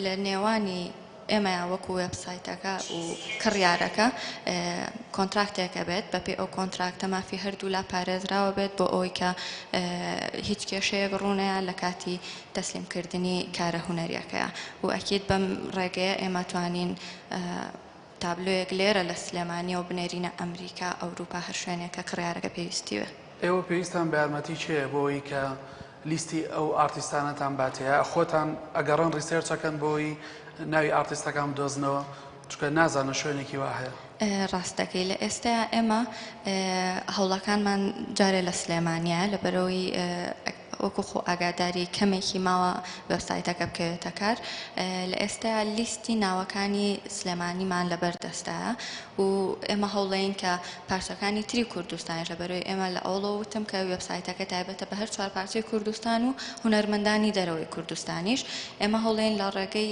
لە نێوانی ئێمەیان وەکو وێبسایتەکە و کڕیارەکە contract ێک ئەبێت بەپێی ئەو contract ە مافی هەردوولا پارێزراوە بێت بۆ ئەوەی کە هیچ کێشەیەک ڕوونەیە لە کاتی تەسلیمکردنی کارە هونەریەکەیە و ئەکید بەم ڕێگەیە ئێمە توانین تابلۆیەک لێرە لە سلێمانیەوە بنێرینە ئەمریکا، ئەوروپا هەر شوێنێک کە کڕیارەکە پێویستی بێ. ئێوە پێویستان بە یارمەتی کێیە بۆ ئەوەی کە لیستی ئەو ئارتیستانەتان باتێ یا خۆتان ئەگەڕێن research ئەکەن بۆ ئەوەی ناوی ئارتیستەکان بدۆزنەوە چونکە نازانن شوێنێکی وا هەیە؟ ڕاست دەکەی لە ئێستایا ئێمە هەوڵەکانمان جارێ لە سلێمانیایە لەبەرئەوەی وەکو خۆ ئاگاداری کەمێکی ماوە وێبسایتەکە بکەوێتە کار لە ئێستایا لیستی ناوەکانی سلێمانیمان لەبەر دەستایە و ئێمە هەوڵەین کە پارچەکانی تری کوردستانیش لەبەرئەوەی ئێمە لە ئەوڵەوە وتم کە وێبسایتەکە تایبەتە بە هەر چوار پارچەی کوردستان و هونەرمەندانی دەرەوەی کوردستانیش ئێمە هەوڵەین لە ڕێگەی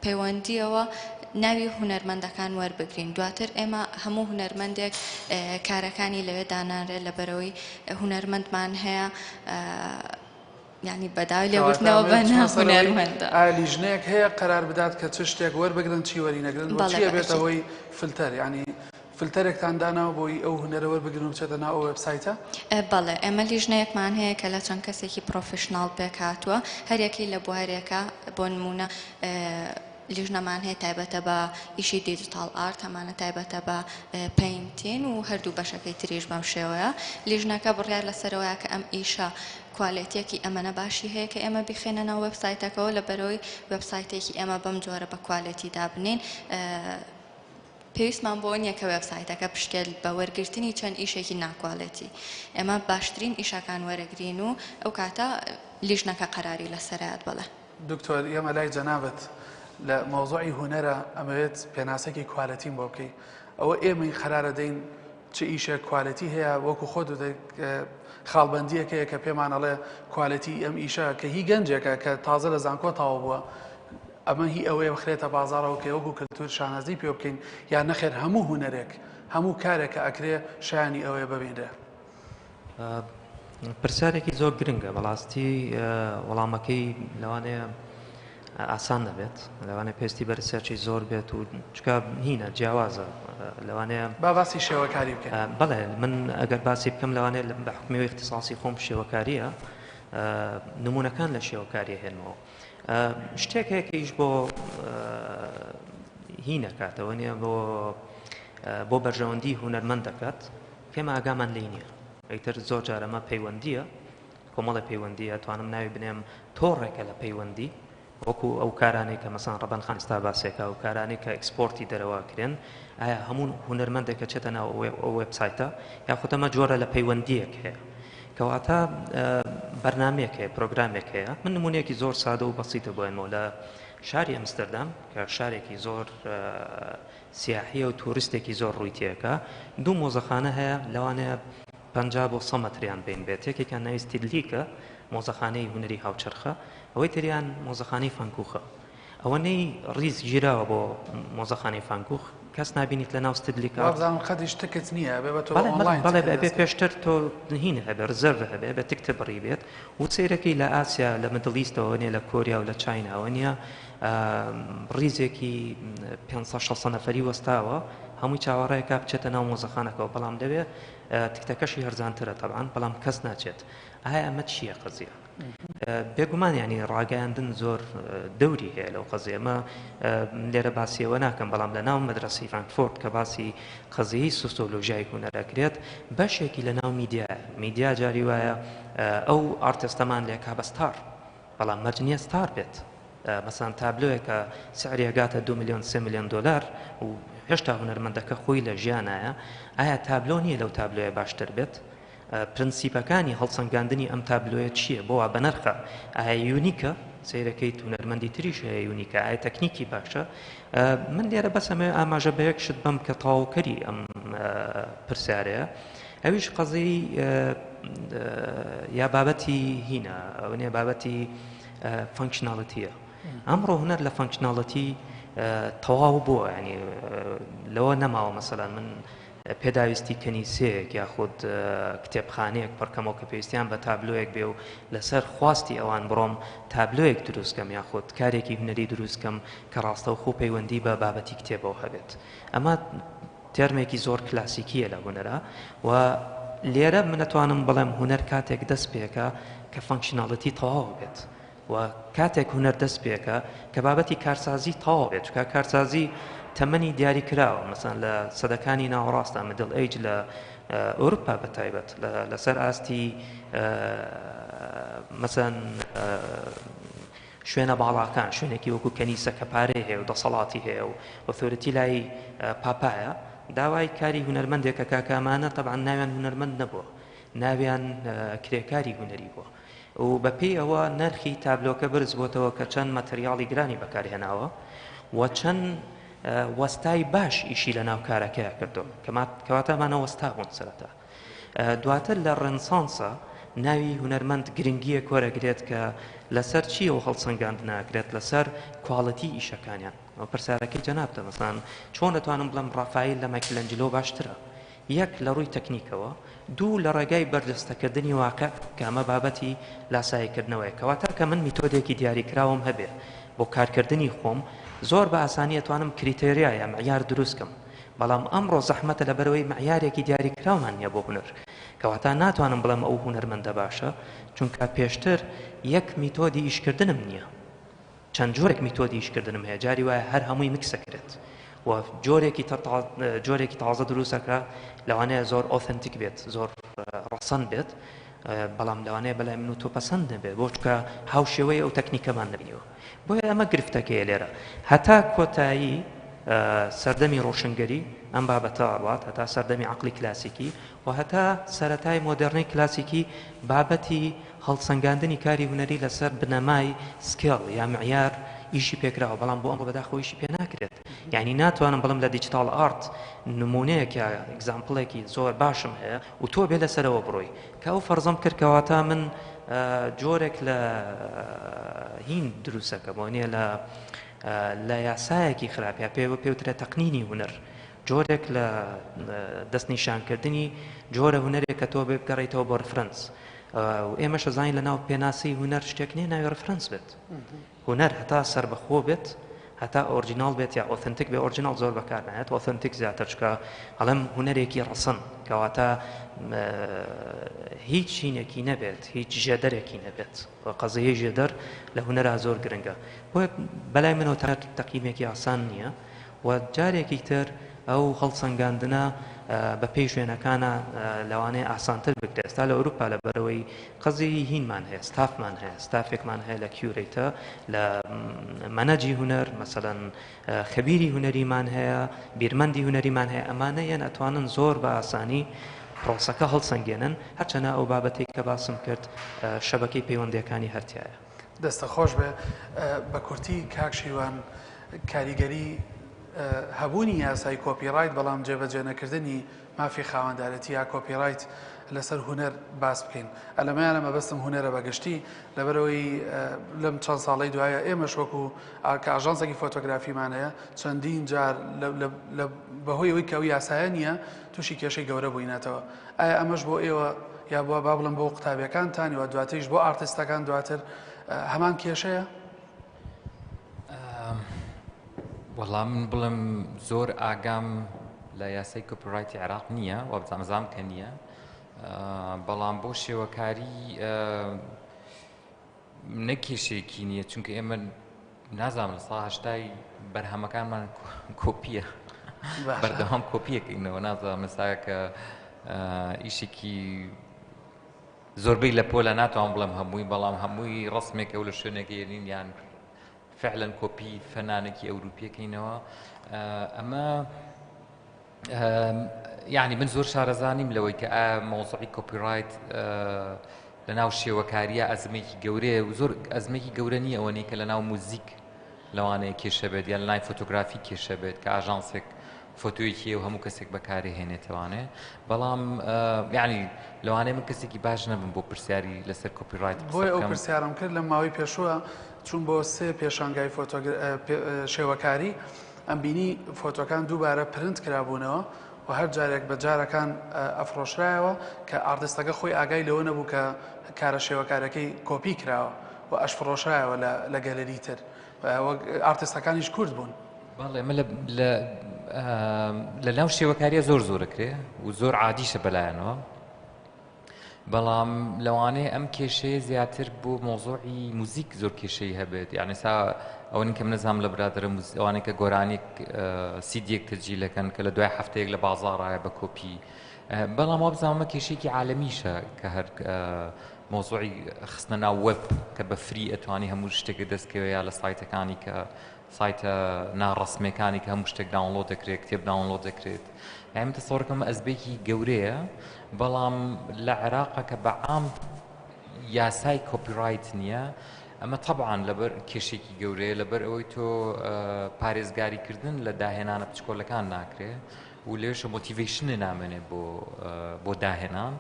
پەیوەندییەوە ناوی هونەرمەندەکان وەربگرین دواتر ئێمە هەموو هونەرمەندێک کارەکانی لەوێ دانانرێت لەبەرئەوەی هونەرمەندمان هەیە یانی بەداوای لێبوردنەوە بە نا هونەرمەندە. ئایا لیژنەیەک هەیە قەرار بدات کە چ شتێک وەربگرن چی وەرینەگرن و چی ئەبێتە هۆی فلتەر یانی فلتەرێکتان داناوە بۆی ئەو هونەرە وەربگرن و بچێتە ناو ئەو وێبسایتە؟ بەڵێ ئێمە لیژنەیەکمان هەیە کە لە چەند کەسێکی پڕۆفیشناڵ پێکهاتووە هەریەکەی لە بوارێکە بۆ نموونە لیژنەمان هەیە تایبەتە بە ئیشی digital art هەمانە تایبەتە بە painting و هەردوو بەشەکەی تریش بەم شێوەیە لیژنەکە بڕیار لەسەرەوەیە کە ئەم ئیشە کوالێتیەکی ئەمەنە باشی هەیە کە ئێمە بیخەینە ناو وێبسایتەکەوە لەبەرئەوەی وێبسایتێکی ئێمە بەم جۆرە بە کوالێتی دابنێین پێویستمان بەوە نییە کە وێبسایتەکە بشکێت بە وەرگرتنی چەند ئیشێکی ناکوالێتی. ئێمە باشترین ئیشەکان وەرەگرین و ئەو کاتە لیژنەکە قەراری لەسەرەیات بەڵێ. دکتۆر ئێمە لای جەنابت لە مەوزوعی هونەرە ئەمەوێت پێناسەکی کوالێتیم بۆ بکەی ئەوە ئێمەی قەرارە دەین چ ئیشێک کوالێتی هەیە وەکو خۆت وتت خاڵبەندییەک هەیە کە پێمان ئەڵێ کوالێتی ئەم ئیشە کە هی گەنجێکە کە تازە لە زانکۆ تەواو بووە ئەمە هی ئەوەیە بخرێتە بازاڕەوە کە وەکو کلتور شانازی پێ بکەین یان نەخێر هەموو هونەرێک هەموو کارێک کە ئەکرێ شایانی ئەوەیە ببینرێ. پرسیارێکی زۆر گرنگە بەڵاستی وەڵامەکەی لەوانەیە ئاسان نەبێت لەوانەیە پێستی بە research ی زۆر بێت و چکە هینە جیاوازە لەوانەیە با باسی شێوەکاری بکەین. بەڵێ من ئەگەر باسی بکەم لەوانەیە بە حوکمی ئیختیساسی خۆم شێوەکاریە نمونەکان لە شێوەکاریە هێنمەوە شتێک هەیە کە ئیش بۆ هی نەکاتەوە نییە بۆ بۆ بەرژەوەندی هونەرمەند دەکات کێمە ئاگامان لی نییە ئیتر زۆر جارەمە پەیوەندیە کۆمەڵێ پەیوەندی ئەتوانم ناوی بنێم تۆڕێکە لە پەیوەندی وەکو ئەو کارانەی کە مەسەن ڕەبەن خان ئێستا باسێکا ئەو کارانەی کە ئێکسپۆرتی دەرەوە ئەکرێن ئایا هەموو هونەرمەندێک کە چێتە ناو ئەو وێبسایتە یاخود ئەمە جۆرە لە پەیوەندیەک هەیە کەواتە بەرنمەیەک هەیە پرۆگرامێک هەیە من نمونەیەکی زۆر سادە و بەسیتە بۆێنمەوە لە شاری ئەمستەردام کە شارێکی زۆر سیاحیە و توریستێکی زۆر ڕووی تێکە دوو مۆزەخانە هەیە لەوانەیە 50 بۆ 100 مەتریان بین بێت یەکێکیان ناوی ستیدلیکە مۆزەخانەی هونەری هاوچەرخە ئەوەی تریان مۆزەخانەی فانکوخە ئەوەنەی ڕیز گیراوە بۆ مۆزەخانەی فانکوخ کەس نابینیت لە ناو ستدلیک ئارت. وابزانم قەدیش تکت نییە ئەبێ بە تۆ ئۆنڵاین بەڵێ ئەبێ پێشتر تۆ هین هەبێ ڕزەرڤ هەبێ ئەبێ تکتە بڕی بێت و سەیرەکەی لە ئاسیا لە Middle East ەوە نیە لە کۆریا و لە چایناوە نییە ڕیزێکی 500 600 نەفەری وەستاوە هەمووی چاوەڕێکە بچێتە ناو مۆزەخانەکەەوە بەڵام لەوێ تکتەکەشی هەرزانترە تەبعەن بەڵام کەس ناچێت ئایا ئەمە چییە قەزیە؟ بێگومان ینی ڕاگەیاندن زۆر دەوری هەیە لەو قەزیە ئەمە لێرە باسیەوە ناکەم بەڵام لە ناو مەدرەسەی فرانکفۆرت کە باسی قەزیەی سوسۆلۆژیای هونەرەکرێت بەشێکی لە ناو میدیا میدیا جاری وایە ئەو ئارتستەمان لێکا بە ستار بەڵام مەرج نییە ستار بێت مەسان تابلۆیەکە سعری ئەگاتە 2 میلیۆن 3 میلیۆن دلار و هێشتا هونەرمەندەکە خۆی لە ژیانایە ئایا تابلۆ نییە لەو تابلۆیە باشتر بێت پرنسیپەکانی هەڵسەنگاندنی ئەم تابلۆیە چییە؟ بۆ وا بەنرخە؟ ئایا unique ە؟ سەیرەکەیت هونەرمەندی تریش هەیە unique ە، ئایا تەکنیکی باشە؟ من لێرە بەس ئەمەوێ ئاماژە بە یەک شت بەم کە تەواوکەری ئەم پرسیارەیە، ئەویش قەزیەی یا بابەتی هینە، ئەوە نییە بابەتی functionality یە. ئەمڕۆ هونەر لە functionality تەواو بووە، یانی لەوە نەماوە مەسەلەن من پێداویستی کەنیسەیەک یاخود کتێبخانەیەک پڕکەمەوە کە پێویستیان بە تابلۆیەک بێ و لەسەر خواستی ئەوان بڕۆم تابلۆیەک دروست کەم یاخود کارێکی هونەری دروست کەم کە ڕاستەوخۆ پەیوەندی بە بابەتی کتێبەوە هەبێت. ئەمە تێرمێکی زۆر کلاسیکییە لە هونەرا و لێرە من ئەتوانم بڵێم هونەر کاتێک دەست پێکا کە functionality تەواو بێت. و کاتێک هونەر دەست پێکا کە بابەتی کارسازی تەواو بێت چونکە کارسازی تەمەنی دیاری کراوە مەسەن لە سەدەکانی ناوەڕاستە Middle Age لە ئەوروپا بە تایبەت لەسەر ئاستی مەسەن. شوێنە باڵاکان، شوێنێکی وەکو کەنیسە کە پارەی هەیە و دەسەڵاتی هەیە و authority لای پاپایە، داوای کاری هونەرمەندێک ئەکا کە ئەمانە تەبعەن ناویان هونەرمەند نەبووە، ناویان کرێکاری هونەری بووە و بەپێی ئەوە نرخی تابلۆکە بەرز بۆتەوە کە چەند ماتریاڵی گرانی بەکارهێناوە و چەند وەستای باش ئیشی لەناو کارەکەیا کردووە، کەواتە ئەمانە وەستا بوون سەرەتا. دواتر لە ڕێنسانسا ناوی هونەرمەند گرنگییەک وەرەگرێت کە لەسەر چی ئەو هەڵسەنگاندنە ئەکرێت لەسەر quality ئیشەکانیان. ئەوە پرسیارەکەی جەنابتە مەسەلەن چۆن ئەتوانم بڵێم ڕافایل لە مایکلەنجلۆ باشترە؟ یەک لە ڕووی تەکنیکەوە، دوو لە ڕێگای بەرجەستەکردنی واقع کە ئەمە بابەتی لاساییکردنەوەیە. کەواتە کە من میتۆدێکی دیاریکراوم هەبێ بۆ کارکردنی خۆم زۆر بە ئاسانی ئەتوانم criteria یا معیار دروست کەم. بەڵام ئەمڕۆ زەحمەتە لەبەرئەوەی معیارێکی دیاریکراومان نیە بۆ هونەر کەواتە ناتوانم بڵێم ئەو هونەرمەندە باشە چونکە پێشتر یەک میتۆدی ئیشکردنم نیە چەند جۆرێک میتۆدی ئیشکردنم هەیە جاری وایە هەر هەمووی mix ئەکرێت و جۆرێکی جۆرێکی تازە دروستەکە لەوانەیە زۆر authentic بێت زۆر ڕەسەن بێت بەڵام لەوانەیە بەلای من و تۆ پەسەند نەبێت بۆ چونکە هاوشێوەی ئەو تەکنیکەمان نەبینیوە بۆیە ئەمە گرفتەکەیە لێرە هەتا کۆتایی سەردەمی ڕۆشنگەری ئەم بابەتە ئەڕوات هەتا سەردەمی عەقڵی کلاسیکی و هەتا سەرەتای مۆدێرنەی کلاسیکی بابەتی هەڵسەنگاندنی کاری هونەری لەسەر بنەمای scale یا معیار ئیشی پێکراوە بەڵام بۆ ئەمڕۆ بەداخەوە ئیشی پێ ناکرێت یانی ناتوانم بڵێم لە digital art نمونەیەک یا example ێکی زۆر باشم هەیە و تۆ بێ لەسەرەوە بڕۆی کە ئەو فەرزەم کرد کەواتە من جۆرێک لە هین دروستەکە بۆ نییە لە لە یاسایەکی خراپ یا پێ پێوترێ تەقنینی هونەر جۆرێک لە دەستنیشانکردنی جۆرە هونەرێک کە تۆ بێ بگەڕێیتەوە بۆ reference و ئێمەش ئەزانین لە ناو پێناسەی هونەر شتێک نییە ناوی reference بێت هونەر هەتا سەربەخۆ بێت هەتا original بێت یا authentic بێ original زۆر بەکار نایەت authentic زیاتر چکە ئەڵێم هونەرێکی ڕەسەن کەواتە هیچ چینێکی نەبێت هیچ ژێدەرێکی نەبێت قەزیەی ژێدەر لە هونەرا زۆر گرنگە بۆیە بەلای منەوە تا تەقیمێکی ئاسان نییە و جارێکی تر ئەو هەڵسەنگاندنە بە پێی شوێنەکانە لەوانەیە ئاسانتر بکرێت ئێستا لە ئەوروپا لەبەرئەوەی قەزیەی هینمان هەیە ستافمان هەیە ستافێکمان هەیە لە curator ە لە مەنەجی هونەر مەسەلەن خەبیری هونەریمان هەیە بیرمەندی هونەریمان هەیە ئەمانە یەن ئەتوانن زۆر بە ئاسانی پرۆسەکە هەڵسەنگێنن هەرچەنە ئەو بابەتەی کە باسم کرد شەبەکەی پەیوەندیەکانی هەر تیایە. دەستت خۆش بێ. بە کورتی کاک شیروان کاریگەری هەبوونی یاسای copyright بەڵام جێبەجێ نەکردنی مافی خاوەندارێتی یا copyright لەسەر هونەر باس بکەین. ئەلەمەیانە مەبەستم هونەرە بە گشتی لەبەرئەوەی لەم چەند ساڵەی دوایە ئێمەش وەکو کە ئاژانسێکی فۆتۆگرافیمان هەیە چەندین جار بەهۆی ئەوەی کە ئەو یاسایە نییە تووشی کێشەی گەورە بووینەتەوە. ئایا ئەمەش بۆ ئێوە یا بۆ با بڵێم بۆ قوتابیەکانتان و دواتریش بۆ ئارتستەکان دواتر هەمان کێشەیە؟ وەڵام من بڵێم زۆر ئاگام لە یاسای copyright ی عێراق نییە وابزانم کە نییە بەڵام بۆ شێوەکاری نە کێشەیەکی نییە چونکە ئێمە نازانم لە سا هەشتای بەرهەمەکانمان کۆپیە بەردەوام کۆپیەکەینەوە نازانم مەسا کە ئیشێکی زۆربەی لە پۆلە ناتوان بڵێم هەمووی بەڵام هەمووی ڕسمێکە و لە شوێنێکی یەنین یان فعلا کۆپی فەنانێکی ئەوروپیەکەینەوە ئەمە یعنی من زۆر شارەزا نیم لەوەی کە ئایا مەوزوعی copyright لە ناو شێوەکاریە ئەزمێکی گەورەیە و زۆر ئەزمێکی گەورە نییە ئەوەنەی کە لە ناو موزیک لەوانەیە کێشە بێت یان لای فۆتۆگرافی کێشە بێت کە ئاژانسێک فۆتۆیەکی و هەموو کەسێک بەکاری هێنێتەوانێ بەڵام یعنی لەوانەیە من کەسێکی باش نەبم بۆ پرسیاری لەسەر copyright بۆیە ئەو پرسیارم کرد لە ماوەی پێشووە چوون بۆ سێ پێشانگای شێوەکاری ئەمبینی فۆتۆکان دووبارە پرنت کرابوونەوە و هەر جارێک بە جارەکان ئەفڕۆشرایەوە کە ئاڕتستەکە خۆی ئاگای لەوە نەبوو کە کارە شێوەکارەکەی کۆپی کراوە و ئەشفڕۆشرایەوە لە گەلەری تر وەک ئاڕتستەکانیش کورد بوون. بەڵێ ئەمە لە لە ناو شێوەکاریە زۆر زۆرەکرێ و زۆر عادیشە بەلایەنەوە. بەڵام لەوانەیە ئەم کێشەیە زیاتر بۆ مۆزۆعی موزیک زۆر کێشەی هەبێت یعنی سا ئەوە کەم نەزانام لە برادرە ئەوانەی کە گۆرانیک سیدیەک تەجیلەکەن کە لە دوای هەفتەیەک لە بازاڕایە بە کۆپی. بەڵام وابزانم ئەمە کێشەیەکی عالەمیشە کە هەر مەوزوعی خستنە ناو وێب کە بە free ئەتوانی هەموو شتێکت دەست کەوێ یا لە سایتەکانی کە سایتە ناڕەسمیەکانی کە هەموو شتێک download دەکرێت کتێب download دەکرێت یانی من تەسەوڕەکەم ئەزمەیەکی گەورەیە بەڵام لە عێراقە کە بە عام یاسای copyright نییە ئەمە تەبعان لەبەر کێشێکی گەورەیە لەبەر ئەوەی تۆ پارێزگاریکردن لە داهێنانە بچکۆلەکان ناکرێ و لێشە motivation نامێنێ بۆ بۆ داهێنان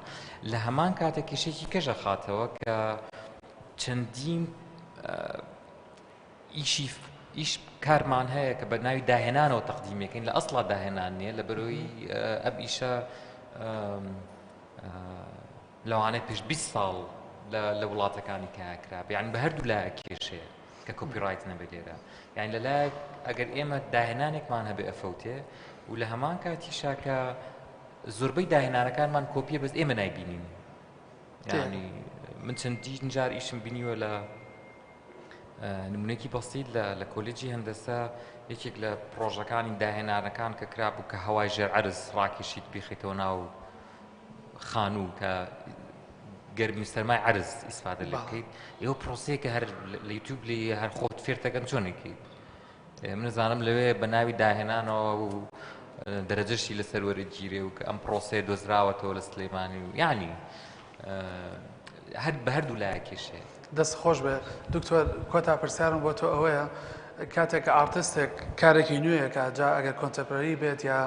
لە هەمان کاتە کێشێکی کەژە خاتەوە کە چەندین ئیشی ئیش کارمان هەیە کە بە ناوی داهێنانەوە تەقدیمەکەین لە ئەسڵا داهێنان نییە لە بەرەوەی ئەم ئیشە لەوانەیە پێش 20 ساڵ لە وڵاتەکانی کایا کرابێ یعنی بە هەردوو لایە کێشەیە کە copyright نەبێت لێرە یعنی لەلایەک ئەگەر ئێمە داهێنانێکمان هەبێ ئەفەوتێ و لە هەمان کاتیشا کە زۆربەی داهێنانەکانمان کۆپیە بەس ئێمە نایبینین یعنی من چەندین جار ئیشم بینیوە لە نمونەیەکی بەسیت لە لە کۆلێجی هەندەسە یەکێک لە پرۆژەکانی داهێنانەکان کە کرابوو کە هەوای ژێر عەرز ڕاکێشیت بیخیتەوە ناو خانوو کە گەرمی سەرمای عەرز ئیسفادە لێ بکەیت ئێوە پرۆسەیەکە هەر لە یوتیوب لێ هەر خۆت فێرتەکەن چۆنێکیت من زانم لەوێ بە ناوی داهێنانەوە و دەرەجەشی لەسەر وەرەگیرێ و کە ئەم پرۆسەیە دۆزراوەتەوە لە سلەیمانی و یعنی هەر بە هەردوو لایە کێشەیە. دەست خۆش بێ دکتۆر کۆتا پرسیارم بۆ تۆ ئەوەیە کاتێک کە ئارتستێک کارێکی نوێیەکە جا ئەگەر contemporary بێت یا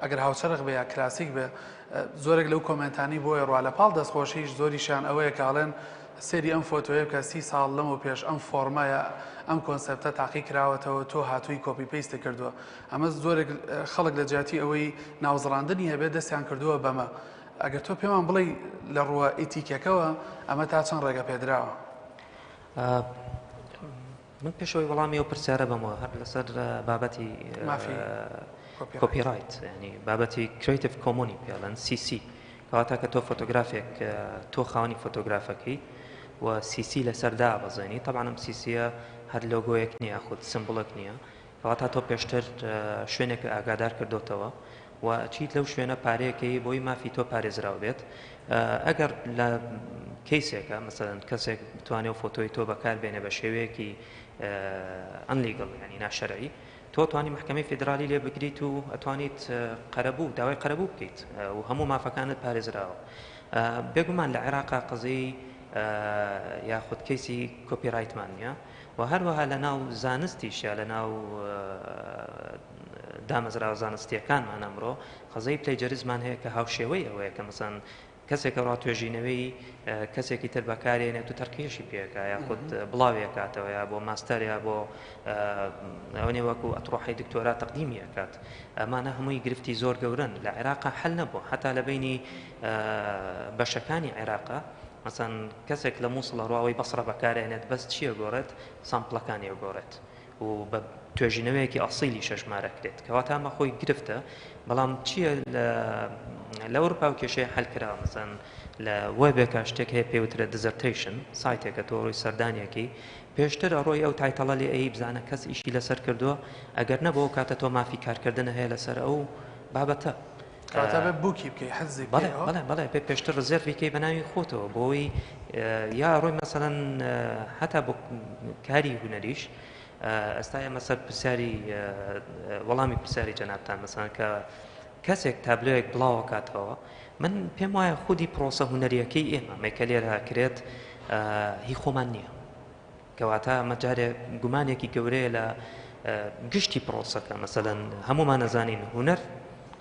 ئەگەر هاوچەرخ بێ یا کلاسیک بێ زۆرێک لەو کۆمێنتانی بۆیە ڕوا لە پاڵ دەستخۆشیش زۆریشیان ئەوەیە کە ئەڵێن سەیری ئەم فۆتۆیە بکە سی ساڵ لەمەو پێش ئەم فۆرمە یا ئەم کۆنسێپتە تاقی کراوەتەوە تۆ هاتووی copy paste ت کردووە ئەمە زۆرێک خەڵک لە جیاتی ئەوەی ناوزڕاندنی هەبێت دەستیان کردووە بەمە ئەگەر تۆ پێمان بڵێی لە ڕووە ئیتیکەکەوە ئەمە تا چەند ڕێگە پێدراوە؟ من پێشەوەی وەڵامی ئەو پرسیارە بەمەوە هەر لەسەر بابەتی مافی copyright ینی بابەتی Creative Common ی پێڵەن CC کەواتە کە تۆ فۆتۆگرافێک تۆ خاوەنی فۆتۆگرافەکەی و CC لەسەر دابەزێنی طبعا ئەم CC یە هەر لۆگۆیەک نییە خود symbol ێک نییە کەواتە تۆ پێشتر شوێنێک ئاگادار کردۆتەوە و ئەچیت لەو شوێنە پارەیەکەی بۆی مافی تۆ پارێزراو بێت ئەگەر لە کەیسێکە مەسەلەن کەسێک بتوانێت و فۆتۆی تۆ بەکار بێنێ بە شێوەیەکی illegal ینی ناشەرعی تۆ توانی محکمەی فیدرالی لێ بگریت و ئەتوانیت قەرەبوو داوای قەرەبوو بکەیت و هەموو مافەکانت پارێزراوە بێگومان لە عێراقا قەزیەی یاخود کەیسی copyright مان نییە و هەروەها لە ناو زانستیش یا لە ناو دامەزراوە زانستییەکانمان ئەمڕۆ قەزیەی plagiarism مان هەیە کە هاوشێوەی ئەوەیە کە مەسەن کەسێک ئەڕا توێژینەوەی کەسێکی تر بەکارێنێت و تەرقیەشی پێکا یاخود بڵاوی ئەکاتەوە یا بۆ ماستەر یا بۆ ئەوەنێ وەکو ئەتڕۆحی دکتۆرا تەقدیمی ئەکات ئەمانە هەمووی گرفتی زۆر گەورەن لە عێراقا حل نەبووە حتا لە بینی بەشەکانی عێراقا مەسەن کەسێک لە مووسڵ ئەڕوا ئەوەی بەسڕە بەکارێنێت بەس چییە گۆڕێت sample ەکانی ئەگۆڕێت و بە توێژینەوەیەکی ئەسیلی شەژمارە کرێت کەواتە ئەمە خۆی گرفتە بەڵام چییە لە ئەوروپا و کێشەیە حل کراوە مەسەن لە وێبێکە شتێک هەیە پێوترێت dissertation سایتێکە تۆ ڕۆی سەردانیەکەی پێشتر ئەڕۆی ئەو title ە لێ ئەی بزانە کەس ئیشی لەسەر کردووە ئەگەر نەبوو ئەو کاتە تۆ مافی کارکردن هەیە لەسەر ئەو بابەتە. کەواتە بێ book ی بکەی حجزی بەڵێ بکەی بەڵێ بەڵێ بێ پێشتر ڕزێرڤی کەی بە ناوی خۆتەوە بۆی یا ڕۆی مەسەلەن هەتا بۆ کاری هونەریش ئێستا ئێمە سەر پرسیاری وەڵامی پرسیاری جەنابتان مەسەلەن کە کەسێک تابلۆیەک بڵاوەکاتەوە من پێم وایە خودی پرۆسە هونەریەکەی ئێمە مەیکە لێرە کرێت هی خۆمان نییە کەواتە ئەمە جارێ گومانێکی گەورەیە لە گشتی پرۆسەکە مەسەلەن هەمومان ئەزانین هونەر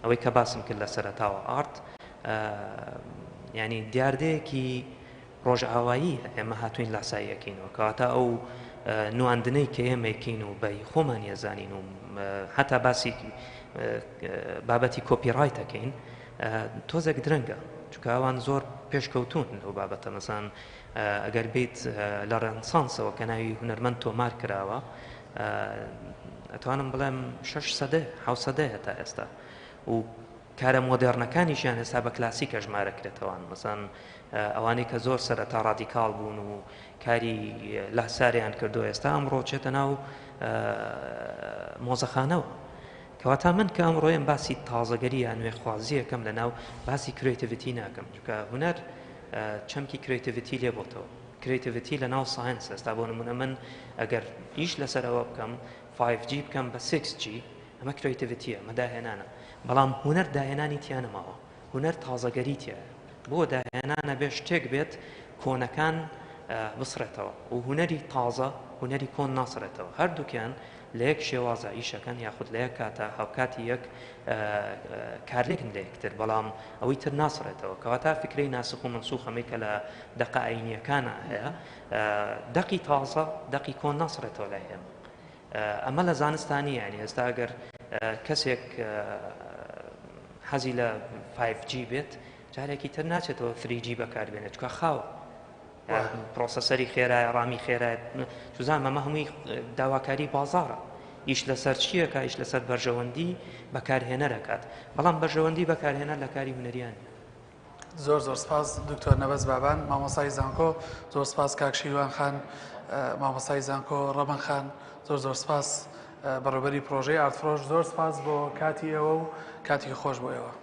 ئەوەی کە باسم کرد لە سەرەتاوە art ینی دیاردەیەکی ڕۆژئاوایی ئێمە هاتوین لاساییەکەینەوە کەواتە ئەو نواندنەی کە ئێمەکەین و بە خۆمان یەزانین و حتا باسی بابەتی copyright ەکەین تۆزێک درەنگە چونکە ئەوان زۆر پێشکەوتون لەو بابەتە مەسان ئەگەر بیت لە ڕێنسانسەوە کە ناوی هونەرمەند تۆمار کراوە ئەتوانم بڵێم شەش سەدە حەوت سەدەیە تا ئێستا و کارە مۆدێرنەکانیشیان ئێستا بە کلاسیک ئەژمارە کرێتەوان مەسەن ئەوانەی کە زۆر سەرەتا ڕادیکاڵ بوون و کاری لاساریان کردو ئێستا ئەمڕۆ چێتە ناو مۆزەخانەوە. کەواتە من کە ئەمڕۆیەم باسی تازەگەری یا نوێخوازییەکەم لە ناو باسی creativity ناکەم چونکە هونەر چەمکی creativity لێ بۆتەوە creativity لە ناو science ئێستا بۆ نمونە من ئەگەر ئیش لەسەر ئەوە بکەم 5G بکەم بە 6G ئەمە creativity یە ئەمە داهێنانە بەڵام هونەر داهێنانی تیا نەماوە هونەر تازەگەری تیایە بۆ داهێنان ئەبێ شتێک بێت کۆنەکان بسڕێتەوە و هونەری تازە هونەری کۆن ناسڕێتەوە هەردووکیان لە یەک شێوازە ئیشەکەن یاخود لە یەک کاتە هاوکاتی یەک کارلێکن لە یەکتر بەڵام ئەوەی تر ناسڕێتەوە کەواتە فکرەی ناسخ و منسوخ ئەمەی کە لە دەقە ئاینیەکانە هەیە دەقی تازە دەقی کۆن ناسڕێتەوە لای ئێمە ئەمە لە زانستا نییە یانی ئێستا ئەگەر کەسێک حەزی لە 5G بێت جارێکی تر ناچێتەوە 3G بەکاربێنێت چکە خاوە پرۆسەسەری خێرایە ڕامی خێرایە سوزان ئەمە هەمووی داواکاری بازارە ئیش لەسەر چیەکە ئیش لەسەر بەرژەوەندی بەکارهێنەرەکات بەڵام بەرژەوەندی بەکارهێنەر لە کاری هونەریان زۆر زۆر سپاس دکتۆر نەبەز بابان مامۆستای زانکۆ زۆر سپاس کاک شیروان خان مامۆستای زانکۆ ڕەبەن خان زۆر زۆر سپاس بەڕێوبەری پرۆژەی ئارتفرۆش زۆر سپاس بۆ کاتی ئێوە و کاتی خۆش بۆ ئێوە.